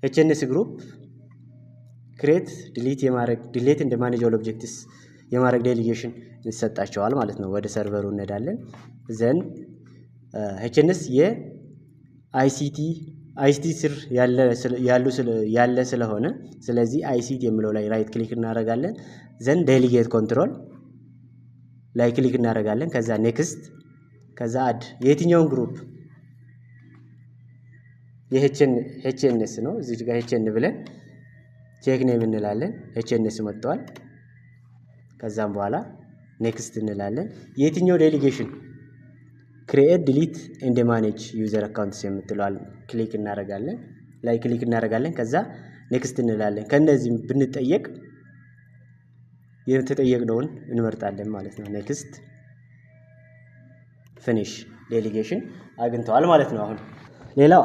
[SPEAKER 1] HNS group create, delete የማድረግ፣ delete and manage all objects የማድረግ delegation ይሰጣቸዋል ማለት ነው። ወደ server ኡ እንሄዳለን። Then HNS የ ICT ስር ያለ ስለሆነ ስለዚህ ICT የሚለው ላይ right click እናደርጋለን። Then delegate control ላይ click እናደርጋለን። ከዛ next፣ ከዛ add። የየትኛውን group? የ HNS ነው። እዚህ ጋር HN ብለን check name እንላለን። HNS መጥተዋል። ከዛም በኋላ next እንላለን። የየትኛው delegation? Create, delete and manage user accounts የምትለዋል click እናደርጋለን፣ ላይ click እናደርጋለን። ከዛ next እንላለን። ከእነዚህ ብንጠየቅ የተጠየቅነውን እንመርጣለን ማለት ነው። Next፣ finish፣ delegation አግኝተዋል ማለት ነው። አሁን ሌላው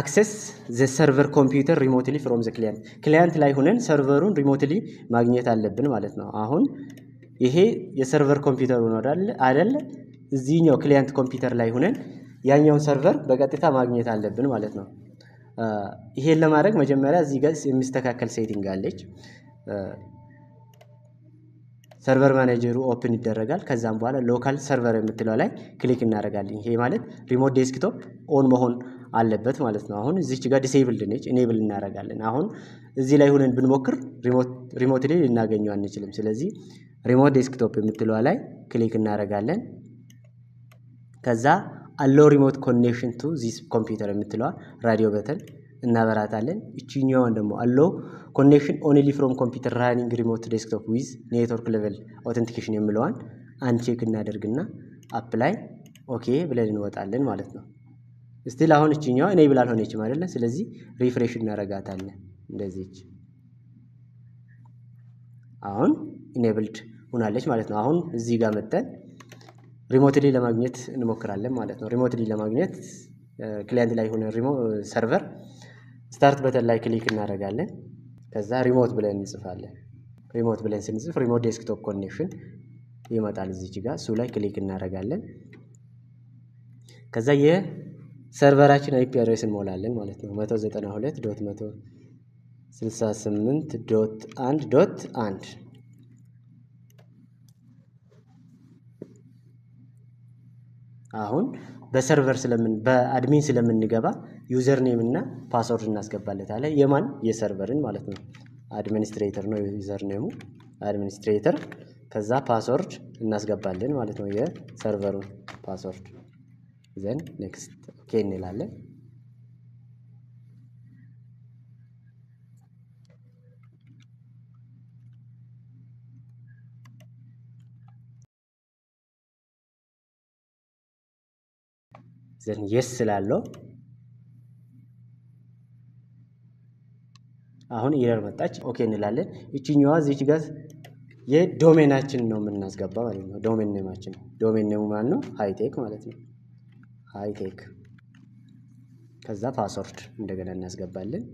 [SPEAKER 1] access the server computer remotely from the client። Client ላይ ሆነን server ኡን remotely ማግኘት አለብን ማለት ነው። አሁን ይሄ የ server ኮምፒውተሩ ነው አይደለ? እዚህኛው client ኮምፒውተር ላይ ሆነን ያኛውን server በቀጥታ ማግኘት አለብን ማለት ነው። ይሄን ለማድረግ መጀመሪያ እዚህ ጋር የሚስተካከል setting አለች። Server manager ኡ open ይደረጋል። ከዛም በኋላ local server የምትለው ላይ click እናደርጋለን። ይሄ ማለት remote desktop on መሆን አለበት ማለት ነው። አሁን እዚች ጋር disabled ነች፣ enable እናደርጋለን። አሁን እዚህ ላይ ሆነን ብንሞክር remotely ልናገኘው አንችልም። ስለዚህ remote desktop የምትለዋ ላይ click እናደርጋለን። ከዛ allow remote connection to this computer የምትለዋ radio button እናበራታለን። እችኛዋን ደግሞ allow connection only from computer running remote desktop with network level authentication የሚለዋን uncheck እናደርግና apply፣ okay ብለን እንወጣለን ማለት ነው። Still አሁን እችኛዋ enable አልሆነችም አይደለ? ስለዚህ refresh እናደርጋታለን እንደዚች። አሁን enabled ሆናለች ማለት ነው። አሁን እዚህ ጋር መጥተን remotely ለማግኘት እንሞክራለን ማለት ነው። Remotely ለማግኘት client ላይ የሆነ server start button ላይ click እናደርጋለን። ከዛ remote ብለን እንጽፋለን። Remote ብለን ስንጽፍ remote desktop connection ይመጣል እዚች ጋር፣ እሱ ላይ click እናደርጋለን። ከዛ የ server ኣችን IP address እንሞላለን ማለት ነው። 192.168.1.1። አሁን በ server ስለምን በ admin ስለምንገባ user name እና password እናስገባለታለን። የማን? የ server ን ማለት ነው። Administrator ነው user name ኡ፣ administrator፣ ከዛ password እናስገባለን ማለት ነው። የ server ኡን password፣ then next፣ okay እንላለን። Then yes ስላለው አሁን error መጣች። Okay እንላለን። ይችኛዋ እዚች ጋር የ domain ኣችን ነው የምናስገባ ማለት ነው። Domain name ኣችን፣ domain name ኡ ማለት ነው ሃይቴክ ማለት ነው። ሃይቴክ፣ ከዛ password እንደገና እናስገባለን።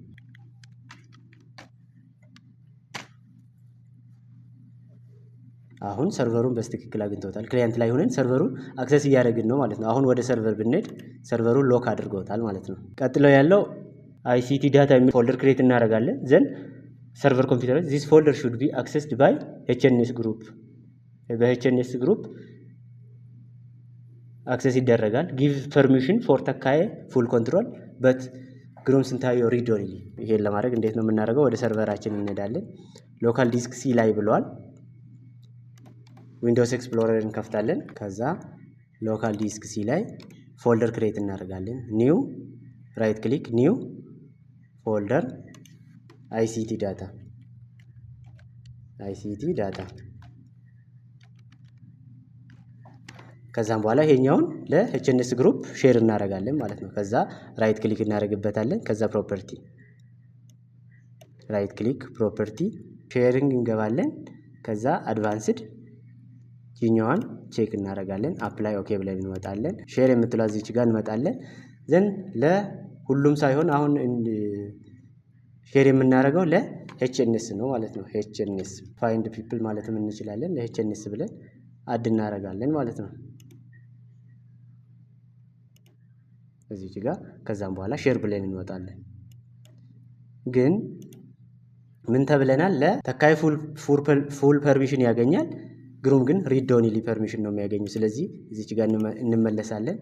[SPEAKER 1] አሁን server ኡን በትክክል አግኝቶታል። Client ላይ ሆነን server ኡን access እያደረግን ነው ማለት ነው። አሁን ወደ server ብንሄድ server ኡን lock አድርገውታል ማለት ነው። ቀጥሎ ያለው ICT data የሚል folder create እናደርጋለን። Then server computer, this folder should be accessed by HNS group፣ በ HNS group access ይደረጋል። Give permission for ተካዬ full control but ግሩም ስንታየው read only። ይሄን ለማድረግ እንዴት ነው የምናደርገው? ወደ server ኣችን እንሄዳለን። Local disk C ላይ ብለዋል። Windows Explorer እንከፍታለን። ከዛ local disk C ላይ folder create እናደርጋለን። New፣ right click፣ new folder፣ ICT data፣ ICT data። ከዛም በኋላ ይሄኛውን ለ HNS group share እናደርጋለን ማለት ነው። ከዛ right click እናደርግበታለን። ከዛ property፣ right click፣ property፣ sharing እንገባለን። ከዛ advanced ይኛዋን check እናደርጋለን። Apply okay ብለን እንወጣለን። Share የምትለው እዚች ጋር እንመጣለን። Then ለሁሉም ሳይሆን አሁን share የምናደርገው ለ HNS ነው ማለት ነው። HNS find people ማለትም እንችላለን። ለ HNS ብለን add እናደርጋለን ማለት ነው እዚች ጋር። ከዛም በኋላ share ብለን እንወጣለን። ግን ምን ተብለናል? ለተካይ full permission ያገኛል። ግሩም ግን read only permission ነው የሚያገኙ። ስለዚህ እዚች ጋር እንመለሳለን።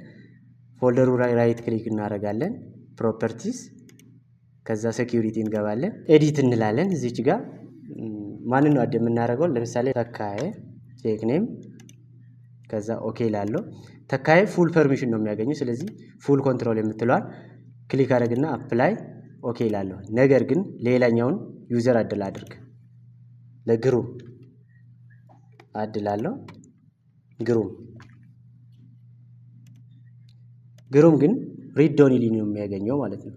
[SPEAKER 1] Folder ኡ ላይ right click እናደርጋለን። Properties፣ ከዛ security እንገባለን። Edit እንላለን። እዚች ጋር ማንን ነው add የምናደርገው? ለምሳሌ ተካዬ፣ check name፣ ከዛ okay ላለው ተካዬ full permission ነው የሚያገኙ። ስለዚህ full control የምትለዋል click አድርግና apply okay ላለሁ። ነገር ግን ሌላኛውን user add ላድርግ፣ ለግሩም add ላለው ግሩም። ግሩም ግን read only ነው የሚያገኘው ማለት ነው።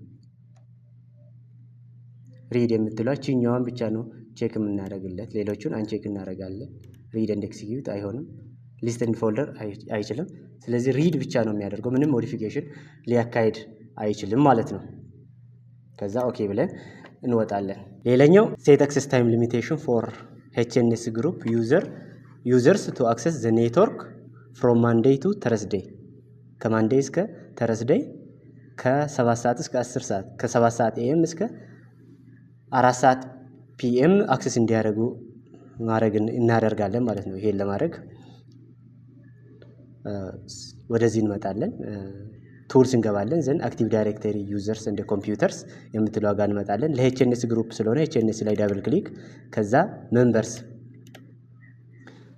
[SPEAKER 1] Read የምትለዋ ችኛዋን ብቻ ነው check የምናደርግለት፣ ሌሎቹን uncheck እናደርጋለን። Read and execute አይሆንም። List and folder አይችልም። ስለዚህ read ብቻ ነው የሚያደርገው፣ ምንም modification ሊያካሂድ አይችልም ማለት ነው። ከዛ okay ብለን እንወጣለን። ሌላኛው set access time limitation for HNS group users to access the network from Monday to Thursday፣ ከ Monday እስከ Thursday ከ7 ሰዓት እስከ 10 ሰዓት፣ ከ7 ሰዓት AM እስከ 4 ሰዓት PM access እንዲያደርጉ ማድረግ እናደርጋለን ማለት ነው። ይሄን ለማድረግ ወደዚህ እንመጣለን። Tools እንገባለን። Then Active Directory users and computers የምትለው ጋር እንመጣለን። ለ HNS group ስለሆነ HNS ላይ double click፣ ከዛ members፣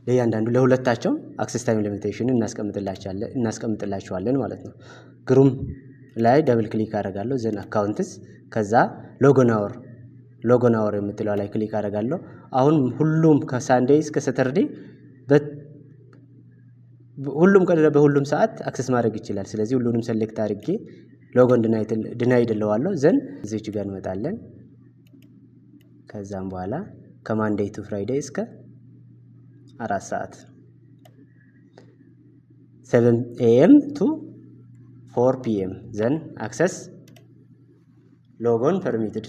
[SPEAKER 1] ለእያንዳንዱ ለሁለታቸው access time limitation እናስቀምጥላቸዋለን ማለት ነው። ግሩም ላይ double click አደርጋለሁ። Then accounts፣ ከዛ logon hour፣ logon hour የምትለው ላይ click አደርጋለሁ። አሁን ሁሉም ከ Sunday እስከ Saturday ሁሉም ቀን በሁሉም ሰዓት access ማድረግ ይችላል። ስለዚህ ሁሉንም select አድርጌ logon denied እለዋለሁ። Then እዚች ጋር እንመጣለን። ከዛም በኋላ ከ Monday to Friday እስከ 4 ሰዓት፣ 7 AM to 4 PM፣ then access logon permitted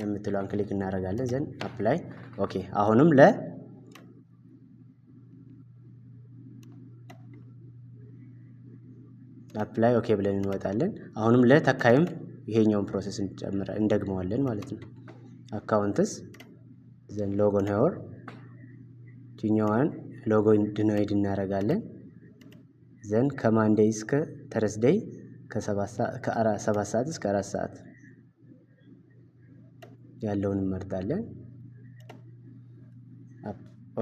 [SPEAKER 1] የምትለዋን click እናደርጋለን። Then apply okay። አሁንም ለ apply okay ብለን እንወጣለን። አሁንም ለተካይም ይሄኛውን process እንደግመዋለን ማለት ነው። Accounts፣ then logon hour፣ ችኛዋን logon denied እናደርጋለን። Then ከ Monday እስከ Thursday ከ7 ሰዓት እስከ 4 ሰዓት ያለውን እንመርጣለን።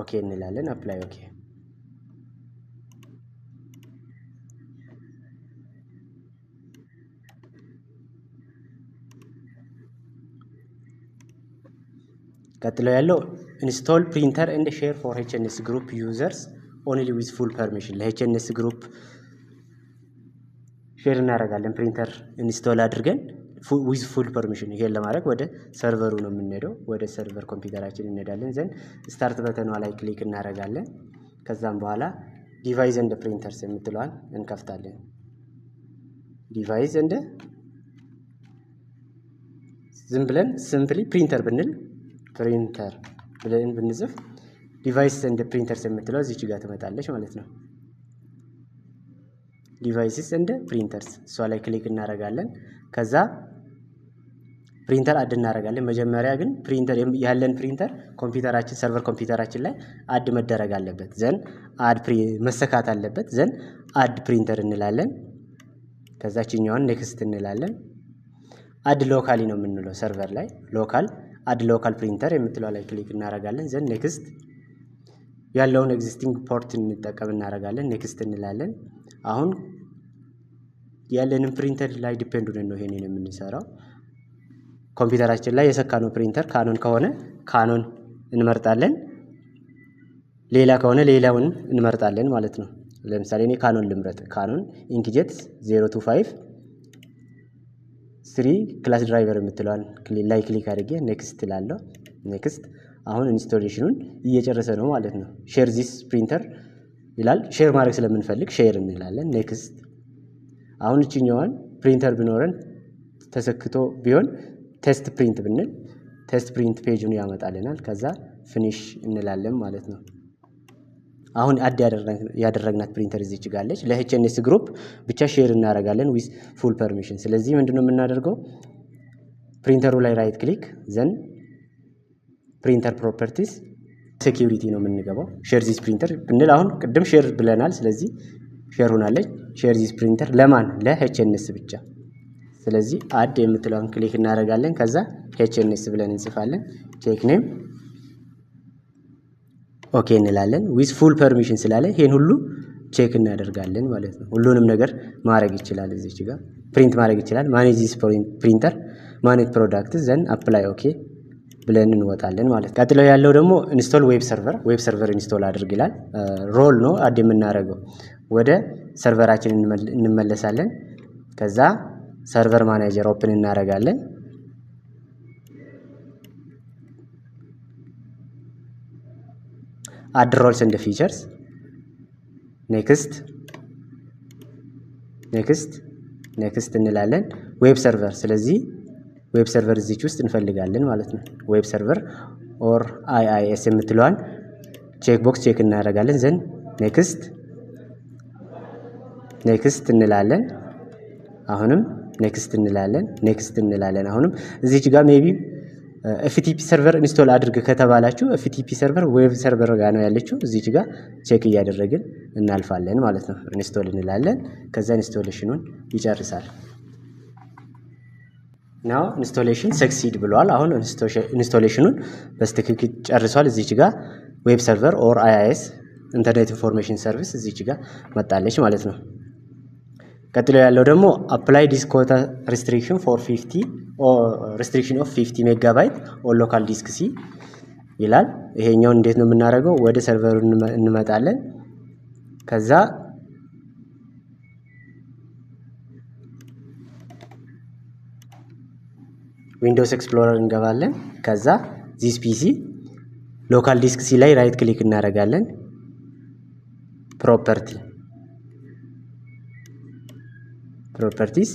[SPEAKER 1] Okay እንላለን። Apply okay። ቀጥሎ ያለው install printer and share for HNS group users only with full permission። ለ HNS group share እናደርጋለን printer install አድርገን with full permission። ይሄን ለማድረግ ወደ server ኡ ነው የምንሄደው። ወደ server ኮምፒውተራችን እንሄዳለን። Then start button ኗ ላይ click እናደርጋለን። ከዛም በኋላ device and printers የምትለዋን እንከፍታለን። Device and ዝም ብለን simply printer ብንል፣ ፕሪንተር ብለን ብንጽፍ Device and printers የምትለው እዚች ጋር ትመጣለች ማለት ነው። Devices and printers እሷ ላይ click እናደርጋለን። ከዛ printer add እናደርጋለን። መጀመሪያ ግን ፕሪንተር ያለን ፕሪንተር ኮምፒውተራችን server ኮምፒውተራችን ላይ add መደረግ አለበት። Then add መሰካት አለበት። Then add printer እንላለን። ከዛ ችኛዋን next እንላለን። Add locally ነው የምንለው server ላይ local add local printer የምትለው ላይ click እናደርጋለን። Then next ያለውን existing port እንጠቀም እናደርጋለን። Next እንላለን። አሁን ያለንን ፕሪንተር ላይ depend ሆነን ነው ይሄንን የምንሰራው። ኮምፒውተራችን ላይ የሰካነው printer Canon ከሆነ Canon እንመርጣለን። ሌላ ከሆነ ሌላውን እንመርጣለን ማለት ነው። ለምሳሌ እኔ Canon ልምረጥ። Canon inkjet 025 3 class driver የምትለዋን ላይ click አድርጌ next እላለሁ። Next አሁን installation ኑን እየጨረሰ ነው ማለት ነው። Share this printer ይላል። Share ማድረግ ስለምንፈልግ share እንላለን። Next አሁን እችኛዋን ፕሪንተር ቢኖረን ተሰክቶ ቢሆን test print ብንል test print page ኡን ያመጣልናል። ከዛ finish እንላለን ማለት ነው። አሁን add ያደረግናት ፕሪንተር እዚች ጋር አለች። ለ HNS group ብቻ share እናደርጋለን with full permission። ስለዚህ ምንድነው የምናደርገው? ፕሪንተሩ ላይ right click then printer properties security ነው የምንገባው። Share this printer ብንል አሁን ቅድም share ብለናል። ስለዚህ share ሆናለች። Share this printer ለማን? ለ HNS ብቻ። ስለዚህ add የምትለውን click እናደርጋለን። ከዛ HNS ብለን እንጽፋለን። Check name okay እንላለን። With full permission ስላለ ይሄን ሁሉ check እናደርጋለን ማለት ነው። ሁሉንም ነገር ማድረግ ይችላል። እዚች ጋር print ማድረግ ይችላል። Manage this printer፣ manage product then apply okay ብለን እንወጣለን ማለት ነው። ቀጥሎ ያለው ደግሞ install web server፣ web server install አድርግ ይላል። Role ነው add የምናደርገው። ወደ server ኣችን እንመለሳለን። ከዛ server manager open እናደርጋለን። Add roles and features next next next እንላለን። Web server ስለዚህ web server እዚች ውስጥ እንፈልጋለን ማለት ነው። Web server or IIS የምትለዋን check box check እናደርጋለን። Then next next እንላለን። አሁንም next እንላለን። Next እንላለን። አሁንም እዚች ጋር maybe FTP server install አድርግ ከተባላችሁ FTP server web server ጋር ነው ያለችው። እዚች ጋር check እያደረግን እናልፋለን ማለት ነው። Install እንላለን። ከዛ installation ኑን ይጨርሳል። Now installation succeed ብሏል። አሁን installation ኑን በትክክል ጨርሷል። እዚች ጋር web server or IIS internet information service እዚች ጋር መጣለች ማለት ነው። ቀጥሎ ያለው ደግሞ apply disk quota restriction for 50 restriction of 50 megabyte on local disk C ይላል። ይሄኛውን እንዴት ነው የምናደርገው? ወደ server ኡ እንመጣለን። ከዛ Windows Explorer እንገባለን። ከዛ this PC local disk C ላይ right click እናደርጋለን። Properties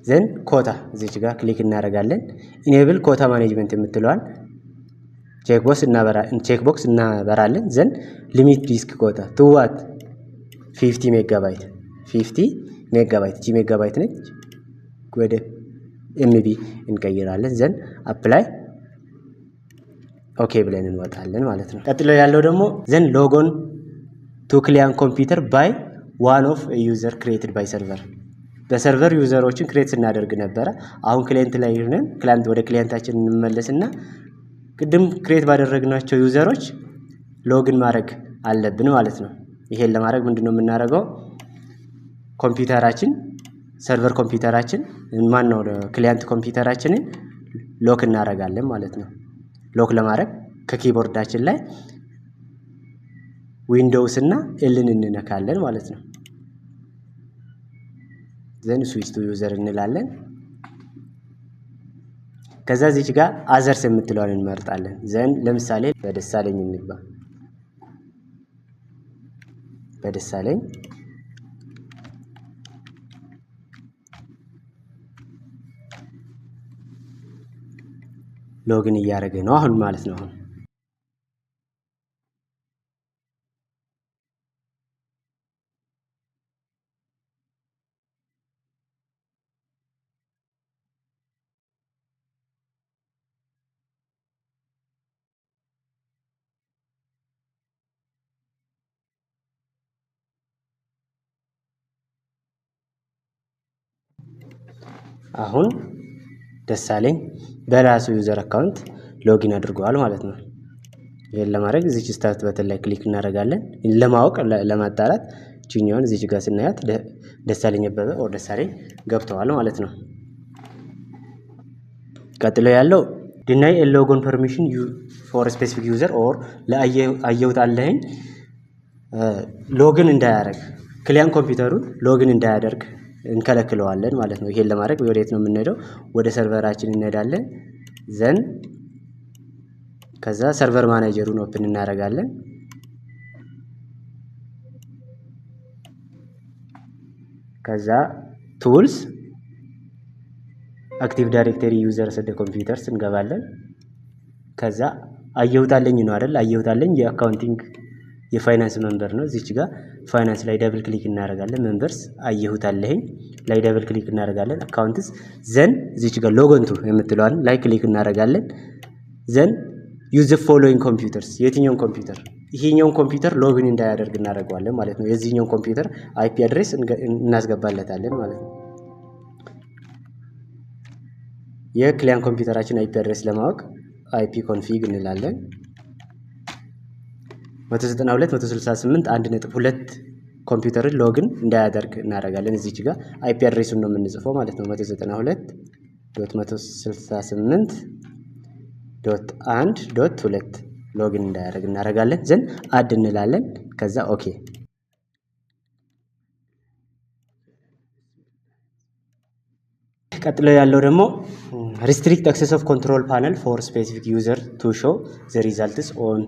[SPEAKER 1] then quota እዚች ጋር click እናደርጋለን። Enable quota management የምትለዋን check box እናበራለን። Then limit disk quota to what 50 ሜጋባይት 50 ሜጋባይት እቺ ሜጋባይት ነች ወደ MB እንቀይራለን። Then apply okay ብለን እንወጣለን ማለት ነው። ቀጥሎ ያለው ደግሞ then logon to client computer by one of user created by server በ server user ኦችን create ስናደርግ ነበረ። አሁን client ላይ ሆነን client ወደ client ኣችን እንመለስና ቅድም create ባደረግናቸው user ኦች login ማድረግ አለብን ማለት ነው። ይሄን ለማድረግ ምንድነው የምናደርገው? ኮምፒውተራችን server ኮምፒውተራችን ማን ነው client ኮምፒውተራችንን lock እናደርጋለን ማለት ነው። Lock ለማድረግ ከ keyboard ኣችን ላይ Windows እና L ን እንነካለን ማለት ነው። Then switch to user እንላለን። ከዛ እዚች ጋር others የምትለዋን እንመርጣለን። Then ለምሳሌ በደሳለኝ እንግባ። በደሳለኝ login እያደረገ ነው አሁን ማለት ነው። አሁን አሁን ደሳለኝ በራሱ user account login አድርገዋል ማለት ነው። ይሄን ለማድረግ እዚች start button ላይ click እናደርጋለን። ለማወቅ ለማጣራት እቺኛውን እዚች ጋር ስናያት ደሳለኝ አበበ or ደሳለኝ ገብተዋል ማለት ነው። ቀጥሎ ያለው deny a logon permission for specific user or ለአየሁት አለኸኝ login እንዳያደርግ፣ client ኮምፒውተሩን login እንዳያደርግ እንከለክለዋለን ማለት ነው። ይሄን ለማድረግ ወዴት ነው የምንሄደው? ወደ server ኣችን እንሄዳለን። Then ከዛ server manager ኡን open እናደርጋለን። ከዛ tools፣ Active Directory users and computers እንገባለን። ከዛ አየሁታለኝ ነው አይደል? አየሁታለኝ የ accounting የ finance member ነው። እዚች ጋር ፋይናንስ ላይ double click እናደርጋለን። Members አየሁታለኝ ላይ double click እናደርጋለን። Accounts፣ then እዚች ጋር logon to የምትለዋን ላይ click እናደርጋለን። Then use following computers፣ የትኛውን ኮምፒውተር? ይሄኛውን ኮምፒውተር login እንዳያደርግ እናደርገዋለን ማለት ነው። የዚህኛውን ኮምፒውተር IP address እናስገባለታለን ማለት ነው። የ client ኮምፒውተራችን IP address ለማወቅ ipconfig እንላለን። 192 168 1.2 ኮምፒውተርን login እንዳያደርግ እናደርጋለን። እዚች ጋር IP address ኡን ነው የምንጽፈው ማለት ነው። 192.168.1.2 login እንዳያደርግ እናደርጋለን። Then add እንላለን። ከዛ okay። ቀጥሎ ያለው ደግሞ restrict access of control panel for specific user to show the results on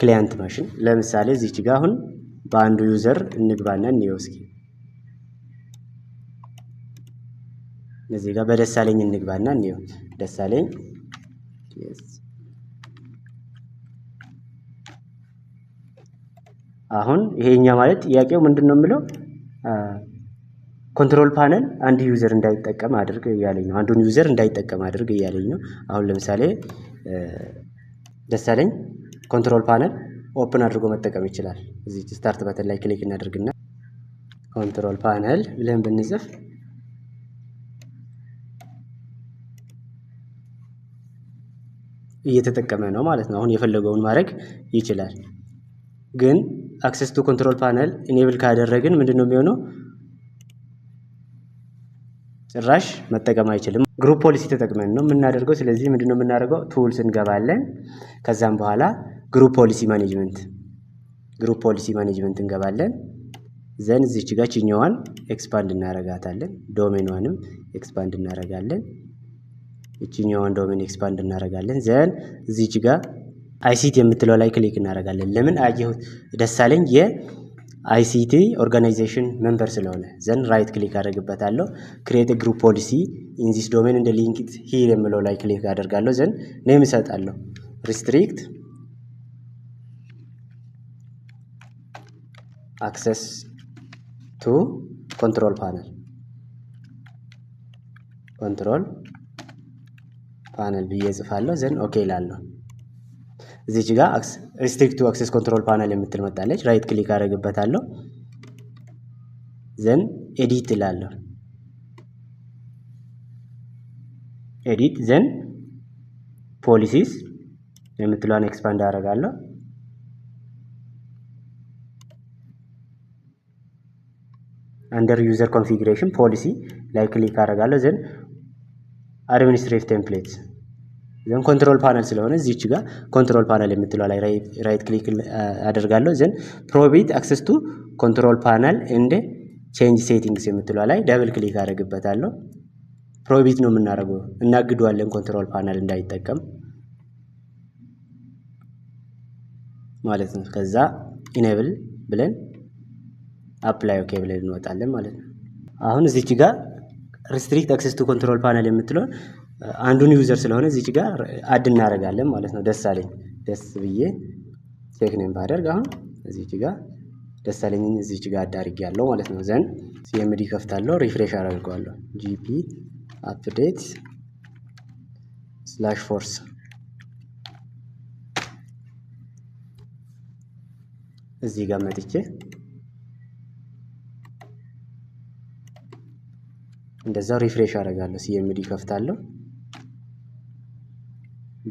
[SPEAKER 1] client machine። ለምሳሌ እዚች ጋር አሁን በአንዱ user እንግባና እንየው እስኪ። እዚህ ጋር በደሳለኝ እንግባና እንየው። ደሳለኝ፣ አሁን ይሄኛ ማለት ጥያቄው ምንድን ነው የሚለው? Control panel አንድ user እንዳይጠቀም አድርግ እያለኝ ነው። አንዱን user እንዳይጠቀም አድርግ እያለኝ ነው። አሁን ለምሳሌ ደሳለኝ control panel open አድርጎ መጠቀም ይችላል። እዚህ start button ላይ click እናደርግና control panel ብለን ብንጽፍ እየተጠቀመ ነው ማለት ነው። አሁን የፈለገውን ማድረግ ይችላል። ግን access to control panel enable ካደረግን ምንድን ነው የሚሆነው? ጭራሽ መጠቀም አይችልም። Group policy ተጠቅመን ነው የምናደርገው። ስለዚህ ምንድን ነው የምናደርገው? Tools እንገባለን። ከዛም በኋላ group policy management እንገባለን። Then እዚች ጋር ችኛዋን expand እናረጋታለን። Domain ኗንም expand እናረጋለን። እችኛዋን domain expand እናረጋለን። Then እዚች ጋር ICT የምትለው ላይ click እናደርጋለን። ለምን? አየሁት ደሳለኝ የ ICT organization member ስለሆነ። Then right click አደርግበታለሁ። Create group policy in this domain and link it here የምለው ላይ click አደርጋለሁ። Then name እሰጣለሁ። Restrict access to control panel ብዬ እጽፋለሁ። Then okay እላለሁ። እዚች ጋር restrict to access control panel የምትል መጣለች። Right click አደርግበታለሁ። Then edit እላለሁ። Edit፣ then policies የምትለዋን expand አደርጋለሁ። Under user configuration policy ላይ click አደርጋለሁ። Then administrative templates፣ then control panel ስለሆነ እዚች ጋር control panel የምትለው ላይ right click አደርጋለሁ። Then prohibit access to control panel and change settings የምትለው ላይ double click አደርግበታለሁ። Prohibit ነው የምናደርገው፣ እናግደዋለን control panel እንዳይጠቀም ማለት ነው። ከዛ enable ብለን apply okay ብለን እንወጣለን ማለት ነው። አሁን እዚች ጋር restrict access to control panel የምትለውን አንዱን user ስለሆነ እዚች ጋር add እናደርጋለን ማለት ነው። ደሳለኝ ደስ ብዬ check name ባደርግ አሁን እዚች ጋር ደሳለኝን እዚች ጋር add አድርጌያለሁ ማለት ነው። Then CMD ከፍታለሁ፣ refresh አደርገዋለሁ። Gpupdate /force። እዚህ ጋር መጥቼ እንደዛው refresh አደርጋለሁ። CMD ከፍታለሁ።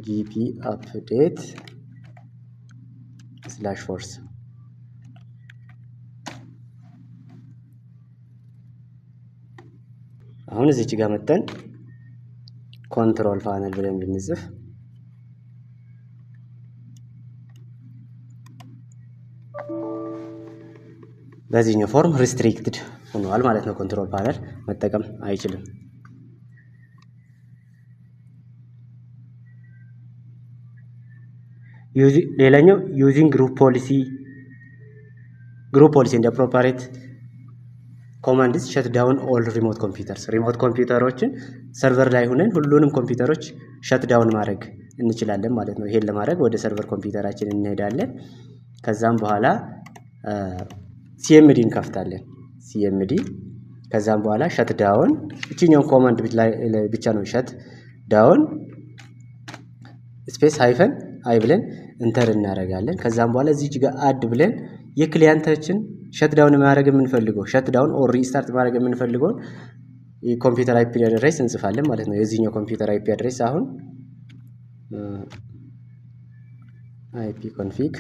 [SPEAKER 1] gpupdate /force አሁን እዚች ጋር መጥተን control panel ብለን ብንጽፍ በዚህኛው form restricted ሆኗል ማለት ነው። Control panel መጠቀም አይችልም። ሌላኛው using group policy and appropriate commands shut down all remote computers። Remote ኮምፒውተሮችን server ላይ ሆነን ሁሉንም ኮምፒውተሮች shut down ማድረግ እንችላለን ማለት ነው። ይሄን ለማድረግ ወደ server ኮምፒውተራችን እንሄዳለን። ከዛም በኋላ CMD እንከፍታለን። CMD ከዛም በኋላ shut down እቺኛውን command ብቻ ነው shut down space -i ብለን enter እናደርጋለን። ከዛም በኋላ እዚች ጋር add ብለን የ client ኣችን shut down ማድረግ የምንፈልገው shut down or restart ማድረግ የምንፈልገውን የኮምፒውተር IP address እንጽፋለን ማለት ነው። የዚህኛው ኮምፒውተር IP address አሁን ipconfig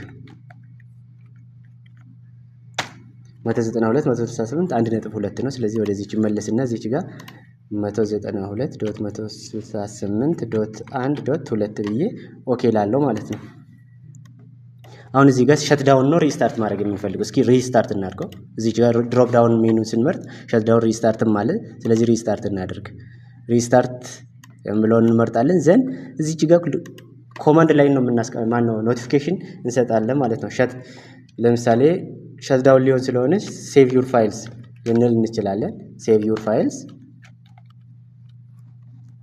[SPEAKER 1] 192.168.1.2 ነው። ስለዚህ ወደዚች መለስና እዚች ጋር 192.168.1.2 ብዬ okay ላለው ማለት ነው። አሁን እዚህ ጋር shut down ነው restart ማድረግ የምንፈልገው። እስኪ restart እናድርገው። እዚህ ጋር drop down menu ስንመርጥ shut down restart ም አለ። ስለዚህ restart እናድርግ። Restart የምለውን እንመርጣለን። Then እዚች ጋር command ላይ ነው የምናስቀምጠው፣ ማነው notification እንሰጣለን ማለት ነው። Shut ለምሳሌ shut down ሊሆን ስለሆነ save your files ልንል እንችላለን። Save your files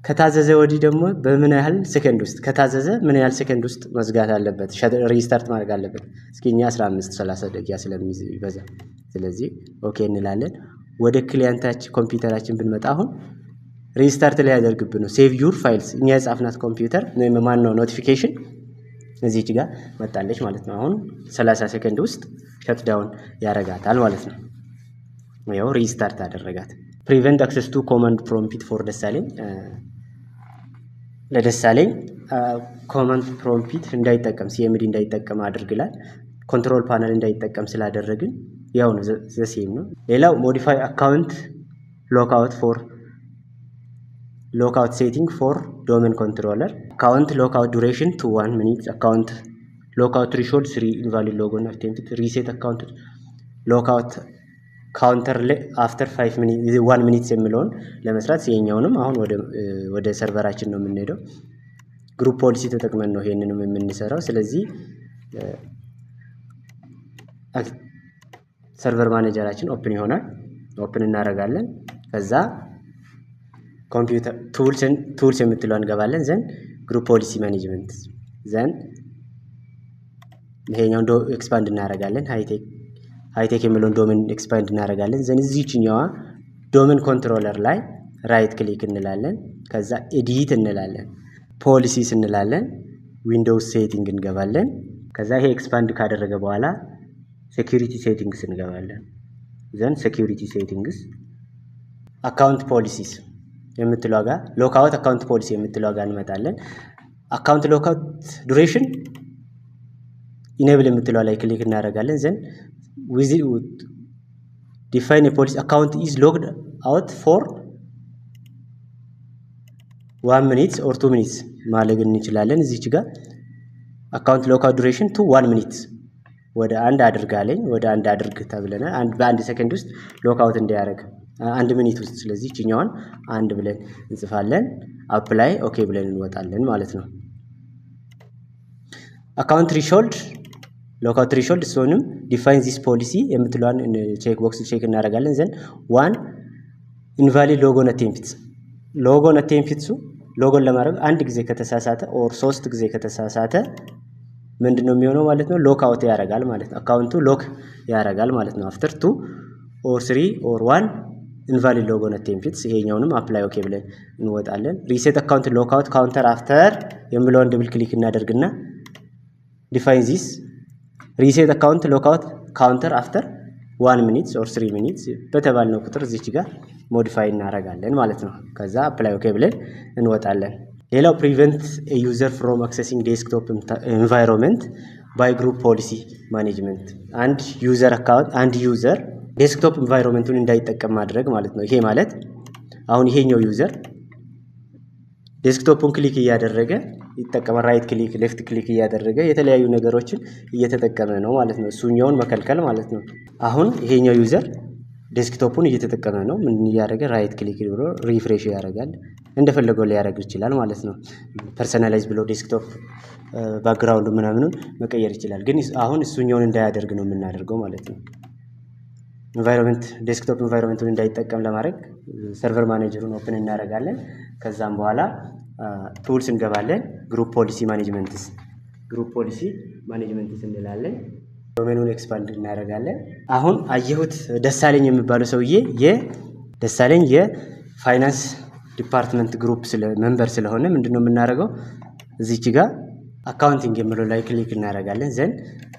[SPEAKER 1] ከታዘዘ ወዲህ ደግሞ በምን ያህል ሰከንድ ውስጥ ከታዘዘ ምን ያህል ሰከንድ ውስጥ መዝጋት አለበት፣ restart ማድረግ አለበት። እስኪ እኛ 15 30 ደቂቃ ስለሚበዛ ስለዚህ okay እንላለን። ወደ client ኣችን ኮምፒውተራችን ብንመጣ አሁን restart ላይ ያደርግብን ነው። Save your files እኛ የጻፍናት ኮምፒውተር ወይም ማነው notification እዚች ጋር መጣለች ማለት ነው። አሁን 30 ሰከንድ ውስጥ shut down ያረጋታል ማለት ነው። ያው restart አደረጋት። Prevent access to command prompt for ደሳለኝ፣ ለደሳለኝ command prompt እንዳይጠቀም CMD እንዳይጠቀም አድርግላል። Control panel እንዳይጠቀም ስላደረግን ያው ነው the same ነው። ሌላው modify account lockout for lockout setting for domain controller account lockout duration to 1 minute account lockout threshold 3 invalid logon attempt reset account lockout counter after 5 minute 1 minute የሚለውን ለመስራት ይሄኛውንም አሁን ወደ server ኣችን ነው የምንሄደው። Group policy ተጠቅመን ነው ይሄንንም የምንሰራው። ስለዚህ Server manager ኣችን open ይሆናል። Open እናደርጋለን። ከዛ ኮምፒውተር tools የምትለው እንገባለን። Then group policy management then ይሄኛውን expand እናደርጋለን። ሃይቴክ የሚለውን domain expand እናደርጋለን። Then እዚህኛዋ domain controller ላይ right click እንላለን። ከዛ edit እንላለን። Policies እንላለን። Windows setting እንገባለን። ከዛ ይሄ expand ካደረገ በኋላ security settings እንገባለን። Then security settings account policies የምትለው ጋር lockout account policy የምትለው ጋር እንመጣለን። Account lockout duration enable የምትለው ላይ click እናደርጋለን። Then with define policy account is locked out for 1 minutes or 2 minutes ማድረግ እንችላለን። እዚች ጋር account lockout duration to 1 minute ወደ አንድ አድርጋለኝ ወደ አንድ አድርግ ተብለናል። አንድ በአንድ ሰከንድ ውስጥ lockout እንዲያደርግ አንድ minute ውስጥ። ስለዚህ እቺኛዋን አንድ ብለን እንጽፋለን። Apply okay ብለን እንወጣለን ማለት ነው። Account threshold lockout threshold እሱንም define this policy የምትለዋን check box check እናደርጋለን። Then one invalid logon attempt logon attempt ኡ logon ለማድረግ አንድ ጊዜ ከተሳሳተ or ሶስት ጊዜ ከተሳሳተ ምንድነው የሚሆነው ማለት ነው? Lock out ያደርጋል ማለት ነው። Account ኡ lock ያደርጋል ማለት ነው። After 2 or 3 or 1 invalid logon attempts ይሄኛውንም apply okay ብለን እንወጣለን። Reset account lockout counter after የሚለውን double click እናደርግና define this reset account lockout counter after 1 minutes or 3 minutes በተባልነው ቁጥር እዚች ጋር modify እናደርጋለን ማለት ነው። ከዛ apply okay ብለን እንወጣለን። ሌላው prevent user from accessing desktop environment by group policy management፣ አንድ user account፣ አንድ user desktop environment ኡን እንዳይጠቀም ማድረግ ማለት ነው። ይሄ ማለት አሁን ይሄኛው user desktop ኡን click እያደረገ ይጠቀማል። Right click፣ left click እያደረገ የተለያዩ ነገሮችን እየተጠቀመ ነው ማለት ነው። እሱኛውን መከልከል ማለት ነው። አሁን ይሄኛው user desktop ኡን እየተጠቀመ ነው። ምን እያደረገ? Right click ብሎ refresh ያደርጋል። እንደፈለገው ሊያደርግ ይችላል ማለት ነው። Personalize ብሎ desktop background ምናምኑን መቀየር ይችላል። ግን አሁን እሱኛውን እንዳያደርግ ነው የምናደርገው ማለት ነው። Environment፣ desktop environment ኡን እንዳይጠቀም ለማድረግ server manager ኡን open እናደርጋለን። ከዛም በኋላ tools እንገባለን። Group policy managements፣ group policy managements እንላለን። Domain ኡን expand እናደርጋለን። አሁን አየሁት ደሳለኝ የሚባለው ሰውዬ፣ የደሳለኝ የ finance department group member ስለሆነ ምንድነው የምናደርገው? እዚች ጋር accounting የሚለው ላይ click እናደርጋለን። Then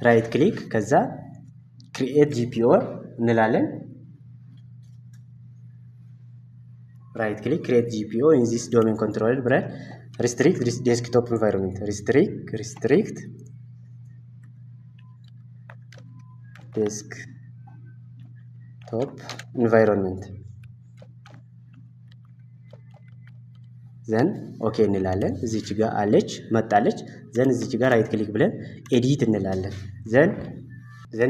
[SPEAKER 1] right click፣ ከዛ create GPO እንላለን። Right click, create GPO in this domain controller ብለን restrict desktop environment, restrict desktop environment, then okay እንላለን። እዚች ጋር አለች፣ መጣለች። Then እዚች ጋር right click ብለን edit እንላለን። Then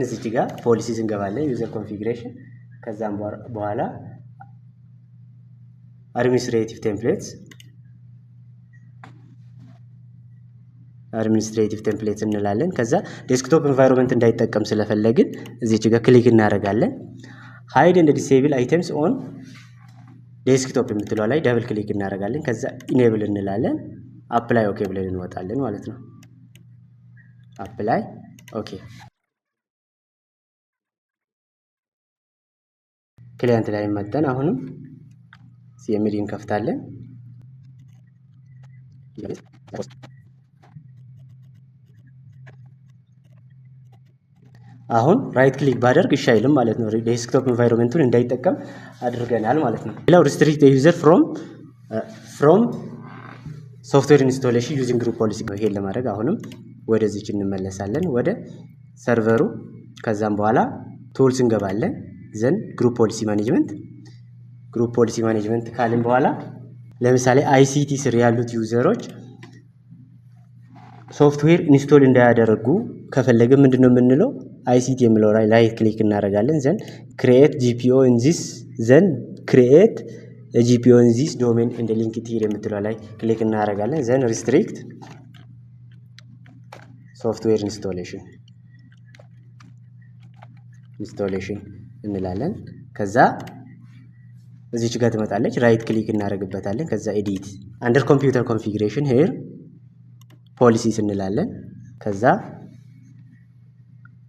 [SPEAKER 1] እዚች ጋር policies እንገባለን። User configuration፣ ከዛም በኋላ administrative templates፣ administrative template እንላለን። ከዛ desktop environment እንዳይጠቀም ስለፈለግን እዚች ጋር click እናደርጋለን። Hide and disable items on desktop የምትለው ላይ double click እናደርጋለን። ከዛ enable እንላለን። Apply okay ብለን እንወጣለን ማለት ነው። Apply okay። Client ላይ መጥተን አሁንም CMD እንከፍታለን። አሁን right click ባደርግ እሺ አይልም ማለት ነው። Desktop environment ኡን እንዳይጠቀም አድርገናል ማለት ነው። ሌላው restrict user from software installation using group policy ነው። ይሄን ለማድረግ አሁንም ወደዚች እንመለሳለን፣ ወደ server ኡ። ከዛም በኋላ tools እንገባለን። Then group policy management፣ group policy management ካልን በኋላ ለምሳሌ ICT ስር ያሉት user ኦች software install እንዳያደርጉ ከፈለግን ምንድን ነው የምንለው? ICT የሚለው ላይ right click እናደርጋለን። Then create GPO in this, then create GPO in this domain and link here የምትለው ላይ click እናደርጋለን። Then restrict software installation እንላለን። ከዛ እዚች ጋር ትመጣለች። Right click እናደርግበታለን። ከዛ edit, under computer configuration here policies እንላለን። ከዛ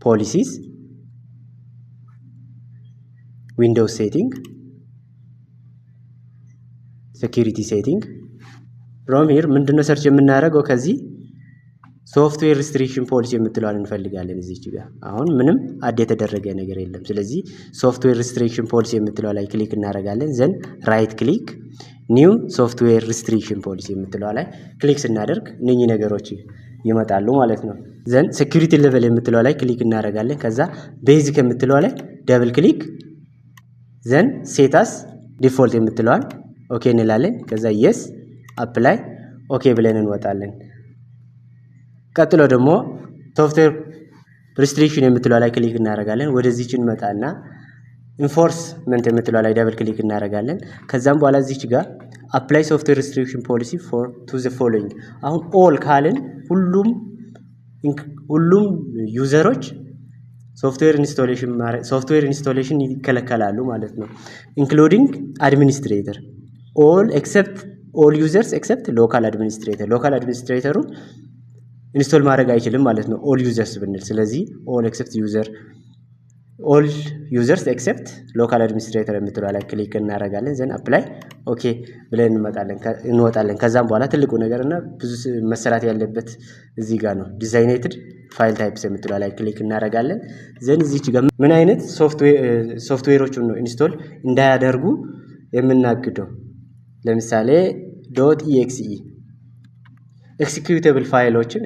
[SPEAKER 1] policies, Windows setting, security setting, from here ምንድነው search የምናደርገው? ከዚህ software restriction policy የምትለዋን እንፈልጋለን። እዚች ጋር አሁን ምንም add የተደረገ ነገር የለም። ስለዚህ software restriction policy የምትለዋ ላይ click እናደርጋለን። Then right click, new software restriction policy የምትለዋ ላይ click ስናደርግ እነኚህ ነገሮች ይመጣሉ ማለት ነው። Then security level የምትለዋ ላይ click እናደርጋለን። ከዛ basic የምትለዋ ላይ double click, then set as default የምትለዋን okay እንላለን። ከዛ yes, apply okay ብለን እንወጣለን። ቀጥሎ ደግሞ software restriction የምትለዋ ላይ click እናደርጋለን። ወደዚች እንመጣና enforcement የምትለዋ ላይ double click እናደርጋለን። ከዛም በኋላ እዚች ጋር apply software restriction policy for to the following፣ አሁን all ካልን ሁሉም user ኦች software installation ይከለከላሉ ማለት ነው። Including administrator, all except, all users except local administrator። Local administrator ኡ install ማድረግ አይችልም ማለት ነው all users ብንል። ስለዚህ all except user All users except local administrator የምትለዋ ላይ click እናደርጋለን። Then apply okay ብለን እንመጣለን እንወጣለን። ከዛም በኋላ ትልቁ ነገር እና ብዙ መሰራት ያለበት እዚህ ጋር ነው። Designated file types የምትለዋ ላይ click እናደርጋለን። Then እዚች ጋር ምን አይነት ሶፍትዌሮችን ነው install እንዳያደርጉ የምናግደው? ለምሳሌ .exe executable ፋይሎችን፣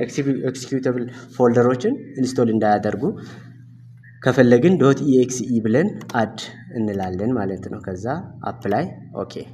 [SPEAKER 1] executable folder ኦችን install እንዳያደርጉ ከፈለግን .exe ብለን add እንላለን ማለት ነው። ከዛ apply okay።